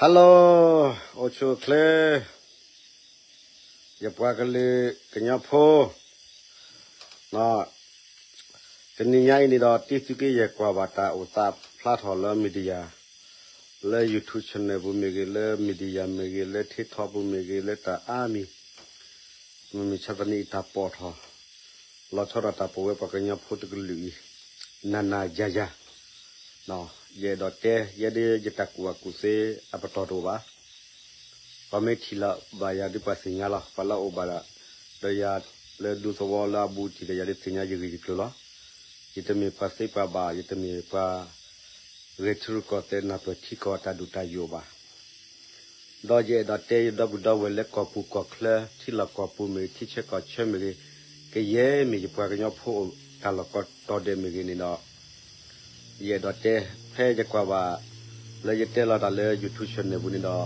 Hello, အိၣ်ဆူၣ်အိၣ်ချ့ ယပှၤကလုာ်ကညီဖိ, တနံၤညါအံၤန့ၣ်ဒီး တံသုက့ယဲၢ်ကွၢ်ဘၣ်တၢ်အိၣ်သးဖျါထီၣ်လၢ media, လၢ YouTube channel ပူၤမ့ၢ်ဂ့ၤ, လၢ media မ့ၢ်ဂ့ၤ, လၢ TikTok ပူၤမ့ၢ်ဂ့ၤ, လၢတၢ်အါမံၤ မုၢ်မဆါတနံၤအံၤတၢ်ပိာ်ထီၣ်, လီၤဆီဒၣ်တၢ်ပိာ်ဝဲပှၤကညီဖိတကလုာ်အံၤ, နၤနၤယၤယၤ, ယအဲၣ်ဒိးတဲ ယဲဒၣ်ယတၢ်ကူၣ်ဘၣ်ကူၣ်သ့အပတီၢ်တအိၣ်ဘၣ်. ပှၤမ့ၢ်ထံၣ်လၢၤဘၣ်ယၤဒ်ပှၤသ့ၣ်ညါလီၤ. ပှၤလၢအအိၣ်ဘၣ်ဒီးယၤလၢဒူသဝီလၢအဘူးတံၢ်ဒီးယၤဒ်သ့ၣ်ညါယဂ့ၢ်ယကျိၤလီၤ. ယတမ့ၢ်ပှၤသ့ပှၤဘၣ်, ယတမ့ၢ်ပှၤ ဂဲၤထံရူၢ်ကီၢ်သဲး နၢ်ပၢၢ်ထံကီၢ်တၢ်ဒုးတၢ်ယိာ်ဘၣ်. ဒီးယအဲၣ်ဒိးတဲယဒီပုၢ်ဒီဝဲၢ်လၢကီၢ်ပူၤကီၢ်ချၢ, ထံလီၢ်ကီၢ်ပူၤမ့ၢ်ဂ့ၤ, ထံဆဲးကီၢ်ဆၢမ့ၢ်ဂ့ၤ, ကယဲၢ်မ့ၢ်ယပှၤကညီဖိအိၣ်တၢ်လီၢ်ကိးတီၤဒဲးမ့ၢ်ဂ့ၤန့ၣ်ဒီး, ယအဲၣ်ဒိးတဲ ဖဲယကွၢ်ဘၣ် လၢယတဲလီၤတၢ်လၢ YouTube channel ပူၤန့ၣ်ဒီး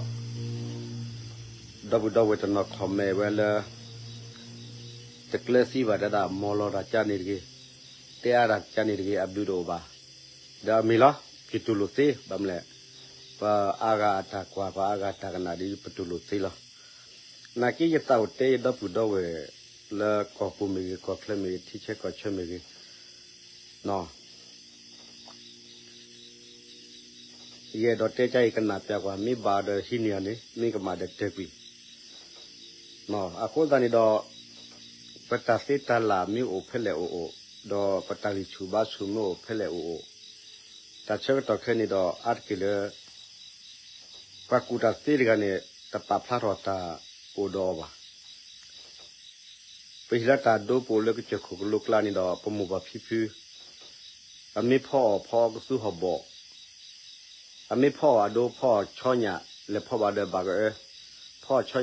ဒီပုၢ်ဒီဝဲၢ်တနီၤ comment ဝဲလၢ တကျၢၤသံဘၣ်ဒၣ် မီၢ်လီၤတၢ်ကါန့ၣ်တဂ့ၤ, တဲအါတၢ်ကါန့ၣ်တဂ့ၤ အဘျုးတအိၣ်ဘၣ်. ဒီးအမ့ၢ်လီၤ ယတူၢ်လိာ်သ့ ဘၣ်မနုၤလဲၣ်, ပှၤအါဂၤအတၢ်ကွၢ် ပှၤအါဂၤတၢ်ကနၣ်ဒီး ပတူၢ်လိာ်သ့လီၤ. နာ်က့ယသးအိၣ်တဲယဒီပုၢ်ဒီဝဲၢ် လၢကီၢ်ပူၤမ့ၢ်ဂ့ၤ, ကီၢ်ချၢမ့ၢ်ဂ့ၤ, ထံဆဲးကီၢ်ဆၢမ့ၢ်ဂ့ၤ, ယအဲၣ်ဒိးတဲကါအံၤကနၣ်ပျးကွၢ်, မ့ၢ်ဘၣ်ဒီးဟံးန့ၢ်အီၤန့ၣ်, မ့ၢ်ကမၣ်ဒီးတၢၢ်ကွံာ်. အဃိသတးန့ၣ်ဒီး ပတၢ်သ့တၢ်လၢ်မ့ၢ်အိၣ်ဖဲလဲၣ်အိၣ်အိၣ်, ဒီးပတၢ်ဂံၢ်ဆူၣ်ဘါဆူၣ်မ့ၢ်အိၣ်ဖဲလဲၣ်အိၣ်အိၣ်, တၢ်ဆၢကတီၢ်ခဲအံၤန့ၣ်ဒီး အါတက့ၢ်လၢ ပှၤကူၣ်တၢ်သ့တဂၤန့ၣ် တပာ်ဖျါထီၣ်တၢ်အိၣ်ဒီးအီၤဘၣ်. ပဟံၣ်လၢတၢ်ဒိပအိၣ်လၢကစၢၢ်ခိၣ်ကလိကျါန့ၣ်ဒီး ပမိၢ်ပၢ်ဖံဖု အမ့ၢ်ဖီအီၣ်ဖီအီကသူဟီၣ်ဘီၣ်, အမ့ၢ်ဖီအီၣ်အဒိဖီအီၣ်ဆီညၣ်, လဲၤဖီဘၣ်ဒီးဘၣ်ကအၢ, ဖီအီၣ်ဆီညၣ်ဖီအီၣ်ဘၣ်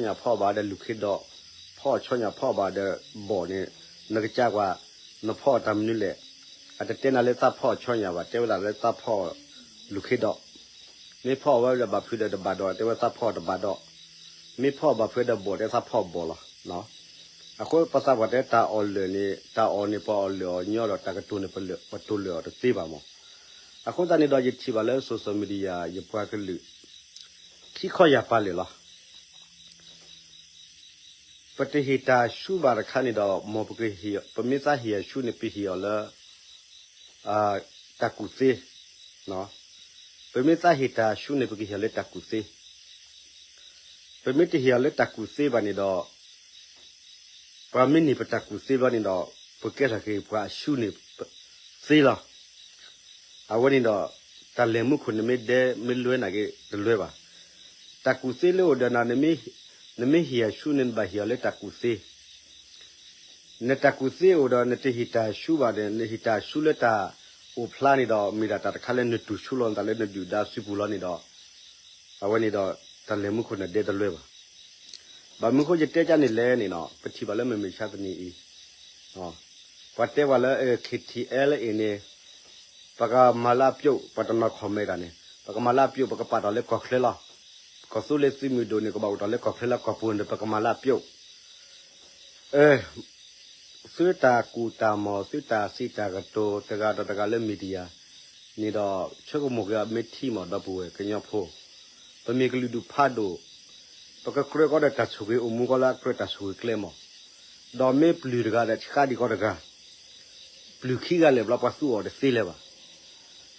ဒီးလူၢ်ခ့ဒီး, ဖီအီၣ်ဆီညၣ်ဖီအီၣ်ဘၣ်ဒီးဘီၣ်န့ၣ်, နကစၢ်ကွၢ် နဖီအီၣ်တၢ်မနုၤလဲၣ်. အတတဲနၤလၢသးဖီအီၣ်ဆီညၣ်ဘၣ်, တဲဝဲဒၣ်လၢသးဖီအီၣ်လူၢ်ခ့ဒီး, မ့ၢ်ဖီအီၣ်ဝဲဒီးဘၣ်ဖုးဒီးတဘၣ်ဒီး တဲဝဲသးဖီအီၣ်တဘၣ်ဒီး, မ့ၢ်ဖီအီၣ်ဘၣ်ဖုးဒီးဘီၣ် တဲသးဖီအီၣ်ဘီၣ်လီၤ. အဃိပသးပှၢ်တဲတၢ်အီၣ်လၢာ်န့ၣ်, တၢ်အီၣ်န့ၣ် ပှၤအီၣ်လၢာ်အီၣ်ညီဒီး တၢ်ကတိၤန့ၣ် ပတိၤလၢာ်အီၤတသ့ဘၣ်မး. အဃိသတးန့ၣ်ဒီး ယထံၣ်ဘၣ်လၢ social media ယပှၤကလုာ် ထံခီယၢ်ပၤလၢာ်လီၤ. ပတဟ့ၣ်တၢ်ဆူဘၣ်တခါန့ၣ်ဒီး မ်ပကဟ့ၣ်, ပမ့ၢ်သးဟ့ၣ်အဆူန့ၣ် ပဟ့ၣ်အီၤလၢ တၢ်ကူၣ်သ့, ပမ့ၢ်သးဟ့ၣ်တၢ်ဆူန့ၣ် ပကဟ့ၣ်အီၤလၢတၢ်ကူၣ်သ့, ပမ့ၢ်တဟ့ၣ်အီၤလၢတၢ်ကူၣ်သ့ဘၣ်န့ၣ်ဒီး ပှၤမ့ၢ်န့ၢ်ပတၢ်ကူၣ်သ့ဘျီန့ၣ်ဒီး ပကဲထီၣ်က့ၤပှၤအဆူန့ၣ်သ့လီၤ. အဝဲန့ၣ်ဒီး တၢ်လဲၤမူခိၣ်န့ၣ်မ့ၢ်ဒဲမ့ၢ်လွဲနာ်က့တလွဲဘၣ်. တၢ်ကူၣ်သ့လၢအိၣ်ဒီးနၤ, နမ့ၢ်ဟ့ၣ်အဆူန့ၣ် နဘၣ်ဟ့ၣ်အီၤလၢတၢ်ကူၣ်သ့ နတၢ်ကူၣ်သ့အိၣ်ဒီး နတဟ့ၣ်တၢ်ဆူဘၣ်ဒီး နဟ့ၣ်တၢ်ဆူလၢတၢ်အိၣ်ဖျါန့ၣ်ဒီး မ့ၢ်ဒၣ်တၢ်တခါလၢနတူၢ်ဆူလီၤနသးလၢနဒုၣ်ဒါစုပူၤလီၤန့ၣ်ဒီး အဝဲန့ၣ်ဒီး တၢ်လဲၤမူခိၣ်န့ၣ်ဒဲတလွဲဘၣ်. ဘၣ်မနုၤဃိယတဲကန့ၣ်လဲၣ်န့ၣ်နီၤ, ပထံၣ်ဘၣ်လၢမုၢ်မဆါတနံၤအံၤ ပှၤတဲပှၤလၢ KTLA န့ၣ် ပကမၤလၢအပျိၣ်, ပှၤတနီၤ comment တၢ်န့ၣ် ပကမၤလၢအပျိၣ် ပကပာ်ထီၣ်လၢကီၢ်ချၢလီၤ. ကီၢ်သူလ့ၤသုးမုၢ်ဒိၣ်န့ၣ် ကဘၣ်အိၣ်ထီၣ်လၢကီၢ်ချၢလၢကီၢ်ပူၤန့ၣ် ပကမၤလၢအပျိၣ်. သုတၢ်ကူၣ်တၢ်မီၢ် သုတၢ်စံးတၢ်ကတိၤ တဂၤဒီးတဂၤလၢ media န့ၣ်ဒီး ဆိကမိၣ်က့ၤအီၤမ့ၢ်ထံမီၢ်ဒီပုၢ်ဝဲၢ်ကညီဖိ, ပမ့ၢ်ကလုာ်ဒူၣ်ဖးဒိၣ်, ပကကြၢးကီးဒီးတၢ်ဆိၣ်ဂ့ၤအိၣ်မူကီးလၢအကြၢးတၢ်ဆိၣ်ဂ့ၤကျဲမီၢ်, ဒီးမ့ၢ်ပျုၢ်တဂၤဒီးဆှါဒံးကီးတဂၤ ပျုၢ်ခံဂၤလၢာ်ဘျီ ပှၤသူအီၤတသ့လၢၤဘၣ်.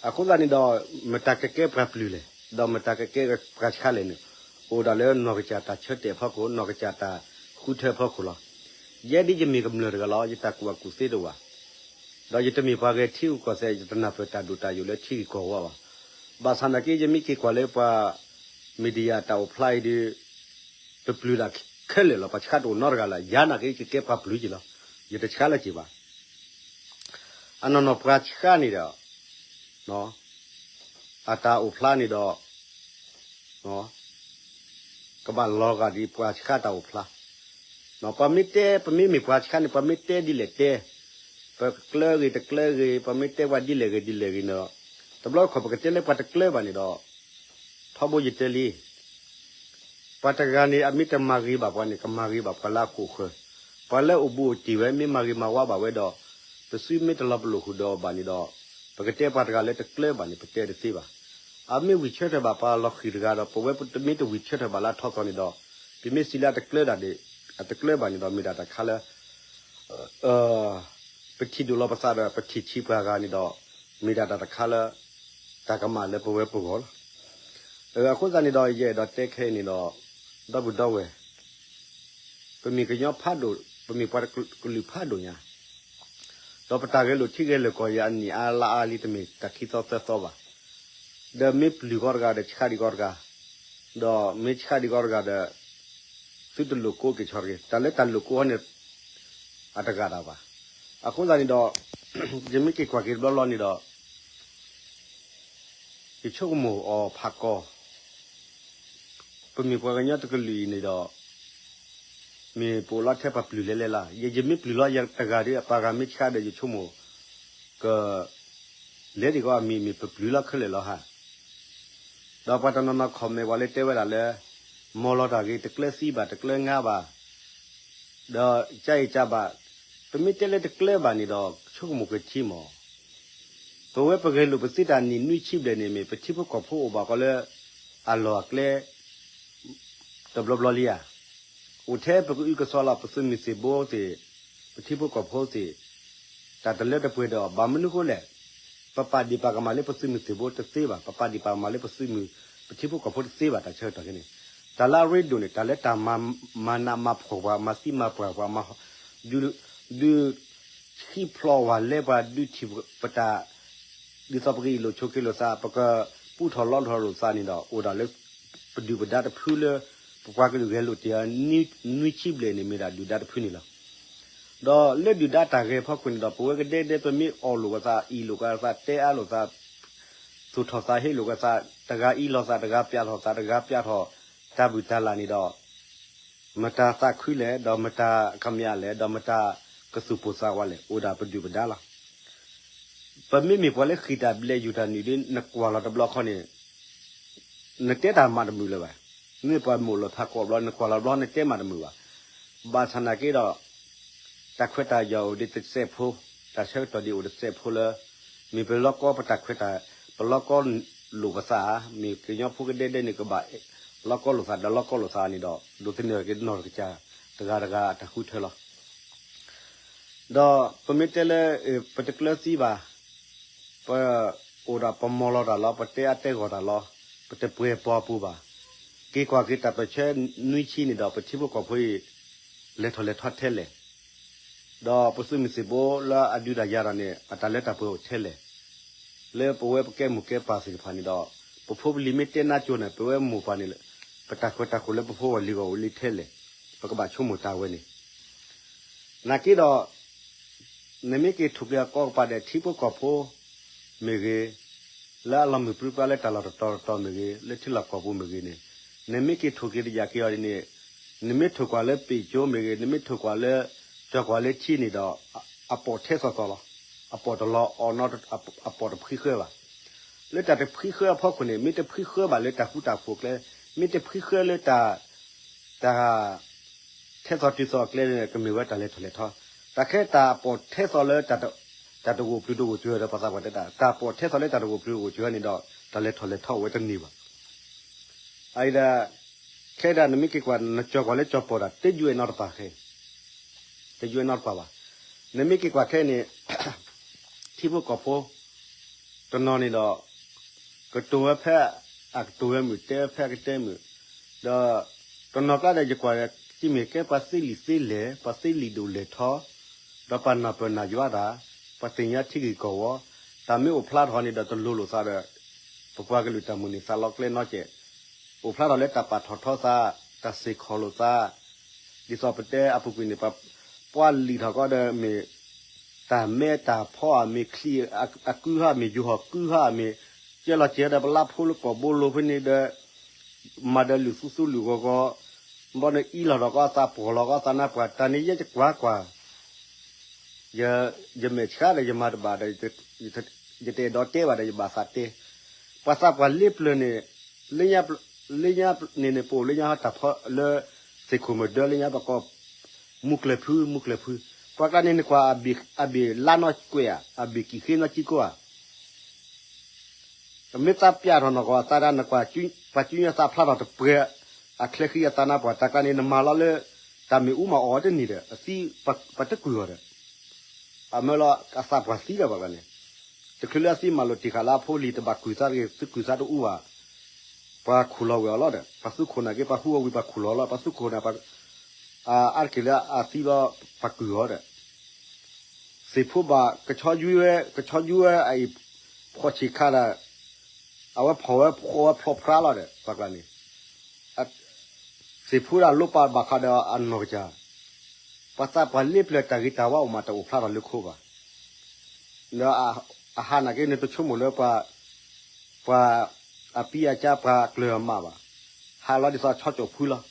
အဃိသတးန့ၣ်ဒီး မတၤကကဲပှၤပျုၢ်လဲၣ်, ဒီးမတၤကကဲပှၤဆှါလဲၣ်န့ၣ် အိၣ်ဒၣ်လၢနီၢ်ကစၢ်တၢ်ဆၢတဲာ်အဖီခိၣ် နီၢ်ကစၢ်တၢ်ဃုထၢအဖီခိၣ်လီၤ. ယဲဒ်ယမ့ၢ်ကမျၢၢ်တဂၤလီၤ ယတၢ်ကူၣ်ဘၣ်ကူၣ်သ့တအိၣ်ဘၣ်, ဒီးယတမ့ၢ်ပှၤဂဲၤထံဂုၤကီၢ်သဲး ယတနၢ်ပၢၢ်တၢ်ဒိၣ်တၢ်ယိာ်လၢထံဂုၤကီၢ်ဂီၤဘၣ်. ဘၣ်ဆၣ်နာ်က့ ယမ့ၢ်က့ၤကွၢ်လၢပှၤ media တၢ်အိၣ်ဖျါအံၤဒီး ပပျုၢ်ဒၣ်ခဲလၢာ်လီၤ, ပှၤဆှါတအိၣ်နီတဂၤလၢၤ, ယၤနာ်က့ ယကကဲပှၤပျုၢ်က့ၤလီၤ, ယတဆှါလၢၤက့ၤဘၣ်. အနီၢ်နီၢ်ပှၤဆှါန့ၣ်ဒီး အတၢ်အိၣ်ဖျါန့ၣ်ဒီး ကဘၣ်လီၤဂာ်ဒ်ပှၤဆှါတၢ်အိၣ်ဖျါ. ပှၤမ့ၢ်တဲ ပမ့မ့ၢ်ပှၤဆှါန့ၣ် ပှၤမ့ၢ်တဲဒ်လဲၣ်တဲ, ပကျၢၤဂ့ၤတကျၢၤဂ့ၤ ပှၤမ့ၢ်တဲပှၤဒ်လဲၣ်ဂ့ၤဒ်လဲၣ်ဂ့ၤန့ၣ်, တဘျီတခီၣ်ပကတဲလၢပှၤတကျၢၤဘၣ်န့ၣ်ဒီး ထီဘိယတဲလံ ပှၤတဂၤန့ၣ် အမ့ၢ်တမၤဂ့ၤဘၣ်ပှၤန့ၣ် ကမၤဂ့ၤဘၣ်ပှၤလၢအခိၣ်ဃၢၤ, ပှၤလၢအိၣ်ဘူးအိၣ်တံၢ်ဝဲ မ့ၢ်မၤဂ့ၤမၤဝါဘၣ်ဝဲဒီး ပစုမ့ၢ်တလီၤပလိာ်ဃုာ်ဒီးအီၤဘၣ်န့ၣ်ဒီး ပကတဲပှၤတဂၤလၢတကျၢၤဘၣ်န့ၣ် ပတဲတသ့ဘၣ်. အမ့ၢ်ဝံၤဆၢထၢၣ်ဘၣ်ပှၤလီၤဃံၤတဂၤဒီး ပဝဲတမ့ၢ်တဝံၤဆၢထၢၣ်ဘၣ်လၢအထီသီန့ၣ်ဒီး ပမ့ၢ်စံးလၢအတကျၢဒၣ်ဒီး အတကျၢဘၣ်န့ၣ်ဒီး မ့ၢ်ဒၣ်တၢ်တခါလၢ ပထံၣ်ဒိၣ်လီၤပသးဒီး ပထံၣ်ဆံးပှၤဂၤန့ၣ်ဒီး မ့ၢ်ဒၣ်တၢ်တခါလၢ တၢ်ကမၣ်လၢပဝဲပဂီၢ်လီၤ. အဃိသတးန့ၣ်ဒီး ယအဲၣ်ဒိးတဲခဲအံၤန့ၣ်ဒီး ဒီပုၢ်ဒီဝဲၢ် ပမ့ၢ်ကညီဖးဒိၣ် ပမ့ၢ်ပှၤကလုာ်ဖးဒိၣ်ညါ ဒီးပတၢ်ဂဲၤလိာ်ထံဂဲၤလိာ်ကီၢ် ယၤအနံၣ်အါလါအါလံ တမ့ၢ်တၢ်ခံသီသၢသီဘၣ်. ဒီးမ့ၢ်ပျုၤကီးတဂၤဒီး ဆှးဒံးကီးတဂၤ, ဒီးမ့ၢ်ဆှးဒံးကီးတဂၤဒီး သုတလိာ်ကိးက့ၤဆီတဂ့ၤ. တၢ်လၢတၢ်လိာ်ကိးဟီန့ၣ် အတဂၤဒၣ်ဘၣ်. အဃိသတးန့ၣ်ဒီး ယမ့ၢ်က့ၤကွၢ်က့ၤတဘျီဘျီန့ၣ်ဒီး ယဆိကမိၣ်အီၤဖးကီ ပမ့ၢ်ပှၤကညီတကလုာ်အံၤန့ၣ်ဒီး မ့ၢ်ပအိၣ်လီၤထဲပှၤပျုၤလဲၤလဲၤလီၤ. ယ ယမ့ၢ်ပျုၤလီၤယတဂၤဒီး ပှၤဂၤမ့ၢ်ဆှးဒီး ယဆိကမိၣ် က လဲၤဒံးကီးအမံၤ မ့ၢ်ပပျုၤလီၤခဲလၢာ်လီၤဟါ. ဒီးပှၤတနီၤနီၤ comment ပှၤလၢတဲဝဲဒၣ်လၢ မီၢ်လီၤတၢ်ဂ့ၤ တကျၢသံဘၣ် တကျၢငါဘၣ် ဒီးကါအံၤကါဘၣ်, ပမ့ၢ်တဲလၢတကျၢဘၣ်န့ၣ်ဒီး ဆိကမိၣ်က့ၤထံမီၢ်, ပဝဲပဂဲၤလိာ်ပသံတၢ်နံၣ်နွံဆံဘျဲၣ်န့ၣ် မ့ၢ်ပထံဖိကီၢ်ဖိအိၣ်ဘၣ်ကီးလၢ အလီၢ်အကျဲ တဘျီဘျီလံဧါ. အိၣ်ထဲပကအုကစွါလီၤ ပသုးမုၢ်သံၣ်ဘိသ့ၣ်, ပထံဖိကီၢ်ဖိသ့ၣ်, တၢ်တလၢတပှဲၤဒီး ဘၣ်မနုၤဃိလဲၣ်, ပပာ်ဒံးပာ်ကမၣ်လၢပသုးမုၢ်သံၣ်ဘိတသ့ဘၣ်, ပပာ်ဒံးပာ်ကမၣ်လၢပသုးမုၢ် ပထံဖိကီၢ်ဖိတသ့ဘၣ် တၢ်ဆၢကတီၢ်ခဲန့ၣ်, တၢ်လၢအရ့ဒိၣ်န့ၣ် တၢ်လၢတၢ်မၤ မၤနးမၤဖှီၣ်ပှၤ မၤသံမၤပှၢ်ပှၤ မၤ ဒုး ဒုး ဟံးဖျိးဝဲလဲပှၤ ဒုးထံၣ်ပတၢ် ဒ်သိးပကအ့ၣ်လိာ်ဆိးက့လိာ်သး ပကပူထီၣ်လီထီၣ်လိာ်သးန့ၣ်ဒီး အိၣ်ဒၣ်လၢ ပဒုၣ်ပဒါတဖုလၢ ပပှၤကလုာ်ဂဲၤလိာ်တ့ၢ် နွံဆံဘျဲၣ်န့ၣ် မ့ၢ်ဒၣ်ဒုၣ်ဒါတဖုန့ၣ်လီၤ. ဒီးလၢဒုၣ်ဒါတၢ်ဂဲၤဖီခိၣ်န့ၣ်ဒီး ပဝဲကဒဲကဒဲ ပမ့ၢ်အီၣ်လိာ်ကသး အ့ၣ်လိာ်ကသး တဲအါလိာ်သး သူၣ်ထီၣ်သးဟ့လိာ်ကသး တဂၤအံးလိာ်သး တဂၤပျးထီၣ်သး တဂၤပျးထီၣ် တၢ်ဘူၣ်တၢ်လၢ်န့ၣ်ဒီး မတၤသးခုလဲၣ် ဒီးမတၤကမျးလဲၣ် ဒီးမတၤကသူၣ်ပိၢ်သးဝးလဲၣ် အိၣ်ဒၣ်ပဒုၣ်ပဒါလီၤ. ပမ့မ့ၢ်ပှၤလၢဃံၣ်တၢ်ဘျဲးယူၢ်တၢ်နုာ်ဒီး နကွၢ်လီၤတဘျီခီန့ၣ် နတဲတၢ်မၤတမုာ်လၢၤဘၣ်. မ့ၢ်ပှၤမိၢ်လီၤဖးကိးဘျီ နကွၢ်လီၤဘျီ နတဲမၤတမုာ်ဘၣ်. ဘၣ်ဆၣ်နာ်က့ဒီး တၢ်ခွဲးတၢ်ယာ်အိၣ်ဒံးတစဲးဖိ, တၢ်ဆၢကတီၢ်ဒံးအိၣ်တစဲးဖိလၢ မ့ၢ်ပလီၢ်ကီပတၢ်ခွဲးတၢ်, ပလီၢ်ကီလိာ်ပသး, မ့ၢ်ကညီဖိကဒဲဒဲန့ၣ် ကဘၣ်လီၢ်ကီလိာ်သး ဒီးလီၢ်ကီလိာ်သးန့ၣ်ဒီး ဒိးသန့ၤက့ၤနီၢ်တကစၢ် တဂၤတဂၤအတၢ်ဃုထၢလီၤ. ဒီးပမ့ၢ်တဲလၢ ပတကျၢၤသံဘၣ်, ပအိၣ်ဒီးပမီၢ်လီၤတၢ်လီၤ, ပတဲအါတဲဂီၢ်တၢ်လီၤ, ပတပှဲၤပီၤပူၤဘၣ်. က့ၤကွၢ်က့ၤတၢ်ပၢၢ်ဆၢနွံဆံန့ၣ်ဒီး ပထံဖိကီၢ်ဖိအံၤ လဲၤထီၣ်လဲၤထီထဲလဲၣ်, ဒီးပသုးမုၢ်သံၣ်ဘိလၢအဒုးတၢ်ယၤတၢ်န့ၣ် အတၢ်လၢတၢ်ပှဲၤအိၣ်ထဲလဲၣ်, လၢပဝဲပကဲမိၢ်ကဲပၢ်သ့ၣ်တဖၣ်န့ၣ်ဒီး ပဖိပလံၤမ့ၢ်တဲနါကၠိန့ၣ် ပဝဲမိၢ်ပၢ်န့ၣ် ပတၢ်ဃၢတၢ်ဃိၣ်လၢပဖိပလံၤဂီၢ်အိၣ်လံထဲလဲၣ်, ပကဘၣ်ဆိကမိၣ်တၢ်ဝဲန့ၣ် နာ်က့ဒီး နမ့ၢ်က့ၤထိၣ်က့ၤအကီကပၤဒီးထံဖိကီၢ်ဖိမ့ၢ်ဂ့ၤ, လၢအလီၤမုၢ်ပြံပြါလၢတၢ်လီၢ်တတီၤတတီၤမ့ၢ်ဂ့ၤ, လၢထံလီၢ်ကီၢ်ပူၤမ့ၢ်ဂ့ၤန့ၣ်, နမ့ၢ်က့ၤထိၣ်က့ၤတယာ်က့ၤအီၤဒ်န့ၣ်, နမ့ၢ်ထိၣ်ကွၢ်လၢပ့ၣ်ကၠိမ့ၢ်ဂ့ၤ, နမ့ၢ်ထိၣ်ကွၢ်လၢ ကၠီၤကွၢ်လၢထံန့ၣ်ဒီး အပိာ်ထဲသိးသိးလီၤ. အပိာ်တလီၤအီၤနီတ အပိာ်တဖှံဃၢဘၣ်. လၢတၢ်တဖှံဃၢအဖီခိၣ်န့ၣ် မ့ၢ်တဖှံဃၢဘၣ်လၢတၢ်ဃူတၢ်ဖိးအကျဲ, မ့ၢ်တဖှံဃၢလၢတၢ် တၢ် ထဲသိးတုၤသိးအကျဲန့ၣ် ကမ့ၢ်ဝဲတၢ်လဲၤထီၣ်လဲၤထီ, တၢ်ခဲတၢ်ပိာ်ထဲသိးလၢ တၢ်တဂိာ်ပျုၤတဂိာ်စှၤဒီး ပှၤသးပှၢ်တဲတၢ် တၢ်ပိာ်ထဲသိးလၢတၢ်တဂိာ်ပျုၤတဂိာ်စှၤန့ၣ်ဒီး တၢ်လဲၤထီၣ်လဲၤထီအိၣ်ဝဲတန့ၢ်ဘၣ်. အအံၤဒီး ခဲဒၣ်နမ့ၢ်က့ၤကွၢ် နကၠီၤကွၢ်လၢကၠီၤပီၢ်ဒီး တယွဲၢ်နီတပၤခဲ တယွဲၢ်နီတပၤဘၣ်. နမ့ၢ်က့ၤကွၢ်ခဲအံၤန့ၣ် ထံဖိကီၢ်ဖိ တနီၤန့ၣ်ဒီး ကတိၤဝဲဖဲအကတိၤဝဲမုာ် တဲဝဲဖဲအကတဲမုာ်, ဒီးတနီၤကျါဒီးယကွၢ် ကမ့ၢ်ကဲပှၤသ့လံာ်သ့လဲၢ် ပှၤသ့လံာ်ဒိၣ်လဲၢ်ထီ, ဒီးပှၤနၢ်ပၢၢ်နၢ်ယွၤတၢ်, ပှၤသ့ၣ်ညါထံဂ့ၢ်ကီၢ်ဝီ, တၢ်မ့ၢ်အိၣ်ဖျါထီၣ်န့ၣ်ဒီးတလိၤလိာ်သးဒီး ပပှၤကလုာ်တၢ်မုၢ်န့ၣ်သးလီကျဲနီကဲး အိၣ်ဖျါထီၣ်လၢတၢ်ပာ်ထီၣ်ထီသး, တၢ်စ့ၢ်ကီးလိာ်သး, ဒ်သိးပတဲအပူၤကွံာ်န့ၣ် ပှၤလံာ်ထီၣ်ကီးဒီးမ့ၢ် တၢ်မဲတၢ်ဖီဧါ, မ့ၢ်ချံအကုဟါ, မ့ၢ်ယိၤဟီၣ်ကုဟါ, မ့ၢ်ကဲလီၤစဲၤဒီး ပလါဖိလၢကီၢ်ဘိလိၤဖဲန့ၣ်ဒီး မၤဒီးလုၢ်သူသူလုၢ်ဂီၤဂီၤ, ဘီန့ၣ်အံလီၤထီၣ်ကီးသး ပှီၢ်လီၤကီးသးနါပှၢ်, တၢ်န့ၣ်ယဲယကွၢ်ကွၢ် ယမဲာ်ဆှးဒီးယမၤတဘၣ်ဒီး ယတအဲၣ်ဒိးတဲဘၣ်ဒီး ယဘၣ်သးတဲ, ပှၤသးပှၢ်လ့ပျၢၤန့ၣ် လၢညါန့ၣ်န့ၣ် ပအိၣ်လၢညါဟီ တၢ်ဖီလၢ သ့ၣ်ခိၣ်မုၢ်ဒၢလၢညါပကိး မူကျၢၢ်ဖု မူကျၢၢ်ဖု, ပှၤကျါန့ၣ် နကွၢ်အဘ့ၣ်လါနီၢ်ကွဲးဧါ, အဘ့ၣ်ကံၣ်ဃ့နီၢ်ကံၢ်ကိၢ်ဧါ မ့ၢ်သးပျၢ်ထီၣ်နီၢ်ကီၢ်အသးဒၣ်နကွၢ်, ပှၤကၠူညါသးဖျါထီၣ်တပှဲၤ, အချဲဃံအသးနါပှၢ်တၢ်ကျါန့ၣ် နမၤလီၤလၢ တၢ်မ့ၣ်အူမၤအီၣ်တန့ၢ်ဒီး အသံ, ပှၤတကုၢ်အီၤဒီး, အမၢလီၤအသးပှၤသံဒီးပှၤကျါန့ၣ်, တချုးလၢအသံမၤလိာ်တ့ၢ်ဃာ်လၢအဖိလံၤ တဘၣ်ကုၢ်သးတဂ့ၤ သုကုၢ်သးတအူဘၣ်, ပှၤခူၣ်လီၤဝဲအီၤလီၤဒီး ပှၤသူခိၣ်နာ်က့ ပှၤဟူအီၤဝံၤ ပှၤခူၣ်လီၤလီၤ ပှၤသူခိၣ်နာ် အါတက့ၢ်လၢအသံဘျီ ပှၤကုၢ်အီၤဒီး သ့ၣ်ဖိဘၣ် ကဆီယူဝဲ ကဆီယူဝဲအအံၤ ဖှီၣ်ဆံးခါဒီး အဝဲဖီၣ်ဝဲဖှီၣ်ဝဲဖျိးဖျါလီၤဒီး ပှၤကျါန့ၣ် သ့ၣ်ဖိဒၣ်လိၣ်ပာ်ဘၣ်ဃးဒီးအနီၢ်ကစၢ်, ပှၤသးပှၢ်လ့ပျၢၤတၢ်ဂ့ၤတၢ်ဝါအိၣ်မးတအိၣ်ဖျါထီၣ်လၢခိဘၣ်. ဒီးအဟးနာ်က့ နတဆိကမိၣ်လၢပှၤ ပှၤအပံအကါ ပှၤကျၢၤအမးဘၣ်. ဟးလီၤဒ်သိးအဆီကၠိၣ်ဖှူလီၤ.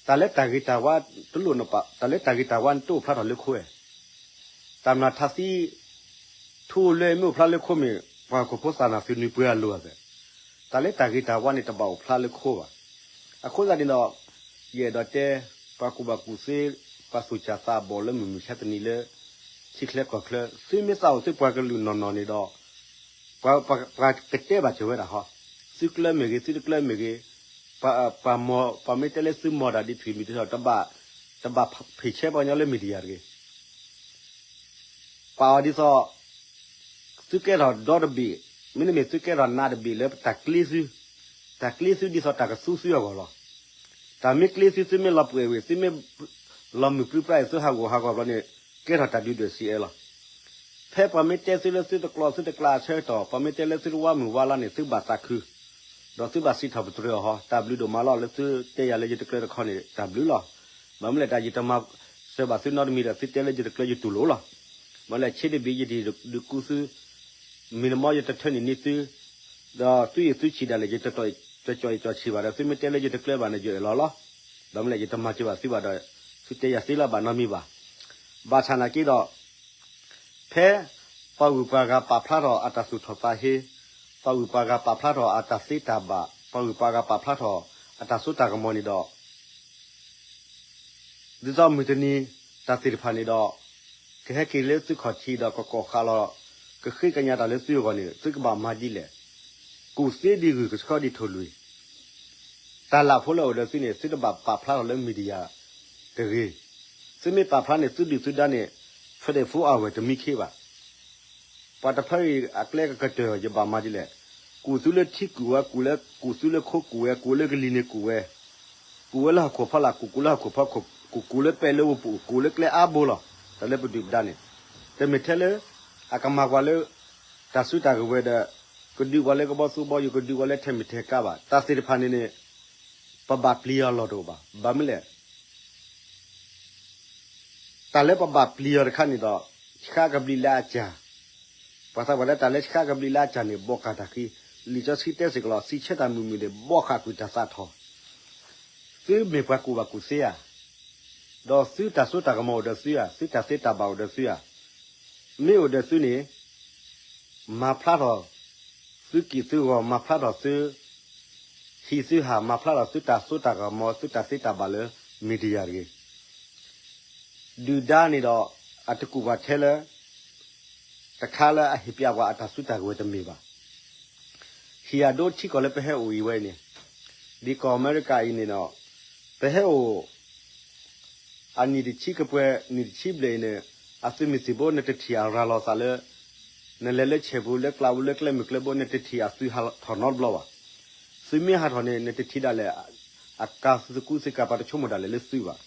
တၢ်လၢတၢ်ဂ့ၤတၢ်ဝါတလိၣ်နပာ်, တၢ်လၢတၢ်ဂ့ၤတၢ်ဝါန့ၣ်တအိၣ်ဖျါထီၣ်လၢခိဝဲ. တၢ်မျၢ်ထါသံ ထူလၢမ့ၢ်အိၣ်ဖျါလၢခိမ့ၢ် ပှၤဟီၣ်ခိၣ်ဖိသးနၢ်သုနုၤပှဲၤအလိၤအသး, တၢ်လၢတၢ်ဂ့ၤတၢ်ဝါန့ၣ်တဘၣ်အိၣ်ဖျါလၢခိဘၣ်. အဃိသတးန့ၣ်ဒီး ယအဲၣ်ဒိးတဲ ပှၤကူၣ်ဘၣ်ကူၣ်သ့ ပှၤသူၣ်စၢ်သးဘီၣ်လၢမုၢ်မုၢ်ဆါတနံၤလၢ ထံချၢကီၢ်ချၢ သုမ့ၢ်သးအိၣ်သုပှၤကလုာ်နီၢ်နီၢ်န့ၣ်ဒီး ပှၤကတဲဘၣ်စၢၤဝဲဒၣ်ဟီ, သုကျဲမ့ၢ်ဂ့ၤ သုတကျဲမ့ၢ်ဂ့ၤ, ပှၤမီၢ် ပှၤမ့ၢ်တဲလၢသုမီၢ်တၢ်ဒ်ထွံၣ်မံၤဒ်ထီၣ် တဘၣ်ဖံးဆဲပှၤကညီလၢ media တဂ့ၤ. ပာ်အီၤဒ်သိး သုကဲထီၣ်ဒီတဘ့ၣ်, မ့တမ့ၢ်သုကဲထီၣ်နးတဘ့ၣ်လၢတၢ်ကျ့သု, တၢ်ကျ့သုဒ်သိးတၢ်ကသူသုအဂီၢ်လီၤ. တၢ်မ့ၢ်ကျ့သု သုမ့ၢ်လီၤပှဲၤဝံၤ သုမ့ၢ်လီၤမုၢ်ပြံပြါအံၤ သုဟးဂီၤဟးဂီၤဘျီန့ၣ် ကဲထီၣ်တၢ်ဒုၣ်ဒွဲၣ်စံးအဲလီၤ. ဖဲပှၤမ့ၢ်တဲသုလၢသုတကျိၤသုတကျါအဆၢကတီၢ် ပှၤမ့ၢ်တဲလၢသုတဝါမုၢ်ဝါလါန့ၣ် သုဘၣ်သးခု ဒီးသုဘၣ်စံးထီၣ်ပတြၢၤအီၤဟီ, တၢ်ဘျုးဒိၣ်မးလီၤလၢသုတဲယၤလၢယတကျၢၤတခီန့ၣ် တၢ်ဘျုးလီၤ. ဘၣ်မနုၤလဲၣ် တၢ်ယတမၤစၢၤဘၣ်သုနီတမံၤဒီး သုတဲလၢယတကျၢၤယတူၢ်လိာ်လီၤ. ဘၣ်လဲၣ် ဆ့တဘ့ၣ်ယတဒုးကူသု, မံၤနမီယတထၢနံၣ်န့ၢ်သု, ဒီးသုယံၤသုဆံးဒၣ်လဲာ် ယတကၠီၣ်ယံၤကၠီၣ်ဆံးဘၣ်ဒီး သုမ့ၢ်တဲလၢယတကျၢၤဘၣ်န့ၣ် ယအၢၣ်လီၤလီၤ. ဘၣ်မနုၤလဲၣ် ယတမၤစၢၤဘၣ်သုဘၣ်ဒီး သုတဲယၤသ့လီၤဘၣ်နီတမံၤဘၣ်. ဘၣ်ဆၣ်နာ်က့ဒီး ဖဲပှၤဂုၤပှၤဂၤပာ်ဖျါထီၣ်အတၢ်သူၣ်ထီၣ်သးဟ့, ပှၤဂုၤပှၤဂၤပာ်ဖျါထီၣ်အတၢ်သ့တၢ်ဘၣ်, ပှၤဂုၤပှၤဂၤပာ်ဖျါထီၣ်အတၢ်စိတၢ်ကမီၤန့ၣ်ဒီး ဒ်သိးမုၢ်တနံၤတၢ်သ့ၣ်တဖၣ်န့ၣ်ဒီး ကဟဲက့ၤလၢသုခီၣ်ထံးဒီးကကိးဃာ်လီၤ ကဃ့ကညးတၢ်လၢသုအဂီၢ်န့ၣ် သုကဘၣ်မၤဒ်လဲၣ်. ကူၣ်သ့ဒ်ဂုၢ်ကဆှီဒ်ထိၣ်လွံၢ်, တၢ်လၢ်ဖိလၢအိၣ်ဒီးသုန့ၣ် သုတဘၣ်ပာ်ဖျါထီၣ်လၢ media တဂ့ၤ. သုမ့ၢ်ပာ်ဖျါန့ၣ် သုဒုၣ်သုဒါန့ၣ် twenty-four hour တမံခ့ဘၣ်. ပှၤတဖၣ်အံၤအကျဲကကတၢၢ် ယဘၣ်မၤဒ်လဲၣ်. ကူၣ်သုလၢထံကူၣ်ဝဲ, ကူၣ်လၢကူၣ်သုလၢခိကူၣ်ဝဲ, ကူၣ်ဝဲလၢကလံၤန့ၣ်ကူၣ်ဝဲ, ကူၣ်ဝဲလၢဟီၣ်ခိၣ်ဖီလာ်, ကူၣ်ကူၣ်လၢဟီၣ်ခိၣ်ဖီခိၣ်, ကူၣ်ကူၣ်လၢပဲလၢဝပူၤ, ကူၣ်လၢကျဲအါဘိလီၤ. တၢ်လၢပဒုၣ်ပဒါန့ၣ် တမ့ၢ်ထဲလၢ အကမၤကွၢ်လၢ တၢ်စုတၢ်ကဝဲၤဒီး ကဒုးကွၢ်လၢကဘီသူဘီယူၤ, ကဒုးကွၢ်လၢထဲမ့ၢ်ထဲကါဘၣ်. တၢ်သ့ၣ်တဖၣ်န့ၣ်န့ၣ် ပဘၣ်ပျံၤအီၤလီၢ်တအိၣ်ဘၣ်. ဘၣ်မနုၤလဲၣ် တၢ်လၢပဘၣ်ပျံၤအီၤတခါန့ၣ်ဒီး ဆှါကဘျံးလၢအစၢ်, ပှၤသးပှၢ်လၢတၢ်လၢဆှါကဘျံးလၢအစၢ်န့ၣ် ဘီၣ်ကၢ်တၢ်ဃံ, လံာ်စီဆှံတဲစ့ၢ်ကီးလီၤ, စံးဆၢတၢ်မုာ်မုာ်န့ၣ် ဘီဃၣ်ကွံာ်တၢ်သးထီၣ်. သုမ့ၢ်ပှၤကူၣ်ဘၣ်ကူၣ်သ့ဧါ, ဒီးသုတၢ်စိတၢ်ကမီၤအိၣ်ဒီးသုဧါ, သုတၢ်သ့တၢ်ဘၣ်အိၣ်ဒီးသုဧါ, မ့ၢ်အိၣ်ဒီးသုန့ၣ် မၤဖျါထီၣ် သုကံၢ်သုဂီၤ, မၤဖျါထီၣ်သု ဟံၣ်သုဟၣ်, မၤဖျါထီၣ်သုတၢ်စိတၢ်ကမီၤ, သုတၢ်သ့တၢ်ဘၣ်လၢ media တဂ့ၤ. ဒုၣ်ဒါန့ၣ်ဒီး အတကူၣ်ပှၤထဲလၢ တခါလၢအဟ့ၣ်ပျးပှၤအတၢ်စုတၢ်ကဝဲၤတမ့ၢ်ဘၣ်. ဟံၣ်အဒိထံကီၢ်လၢပဟဲအိၣ်အံၤဝဲအံၤန့ၣ်, ဒ်ကီၢ်အမဲရကၤအံၤန့ၣ်ဒီး ပဟဲအိၣ် အနံၣ်တဆံကပှဲၤ နံၣ်တဆံဘျဲၣ်အံၤန့ၣ် အသုးမုၢ်သံၣ်ဘိ နတထံၣ်အရၤလီၤသးလၢ နလဲၤလၢဆဲးပူၤ လၢကျးပူၤ လၢကျဲမုၢ်ကျဲဘိ နတထံၣ်အသုးဟးထီၣ်နီတဘျီဘၣ်. သုမ့ၢ်ဟးထီၣ်န့ၣ် နတထံၣ်ဒၣ်လဲာ် အကါသုးကူသုးကၤ ပှၤတဆိကမိၣ်ဒၣ်လဲာ်လၢသုဘၣ်.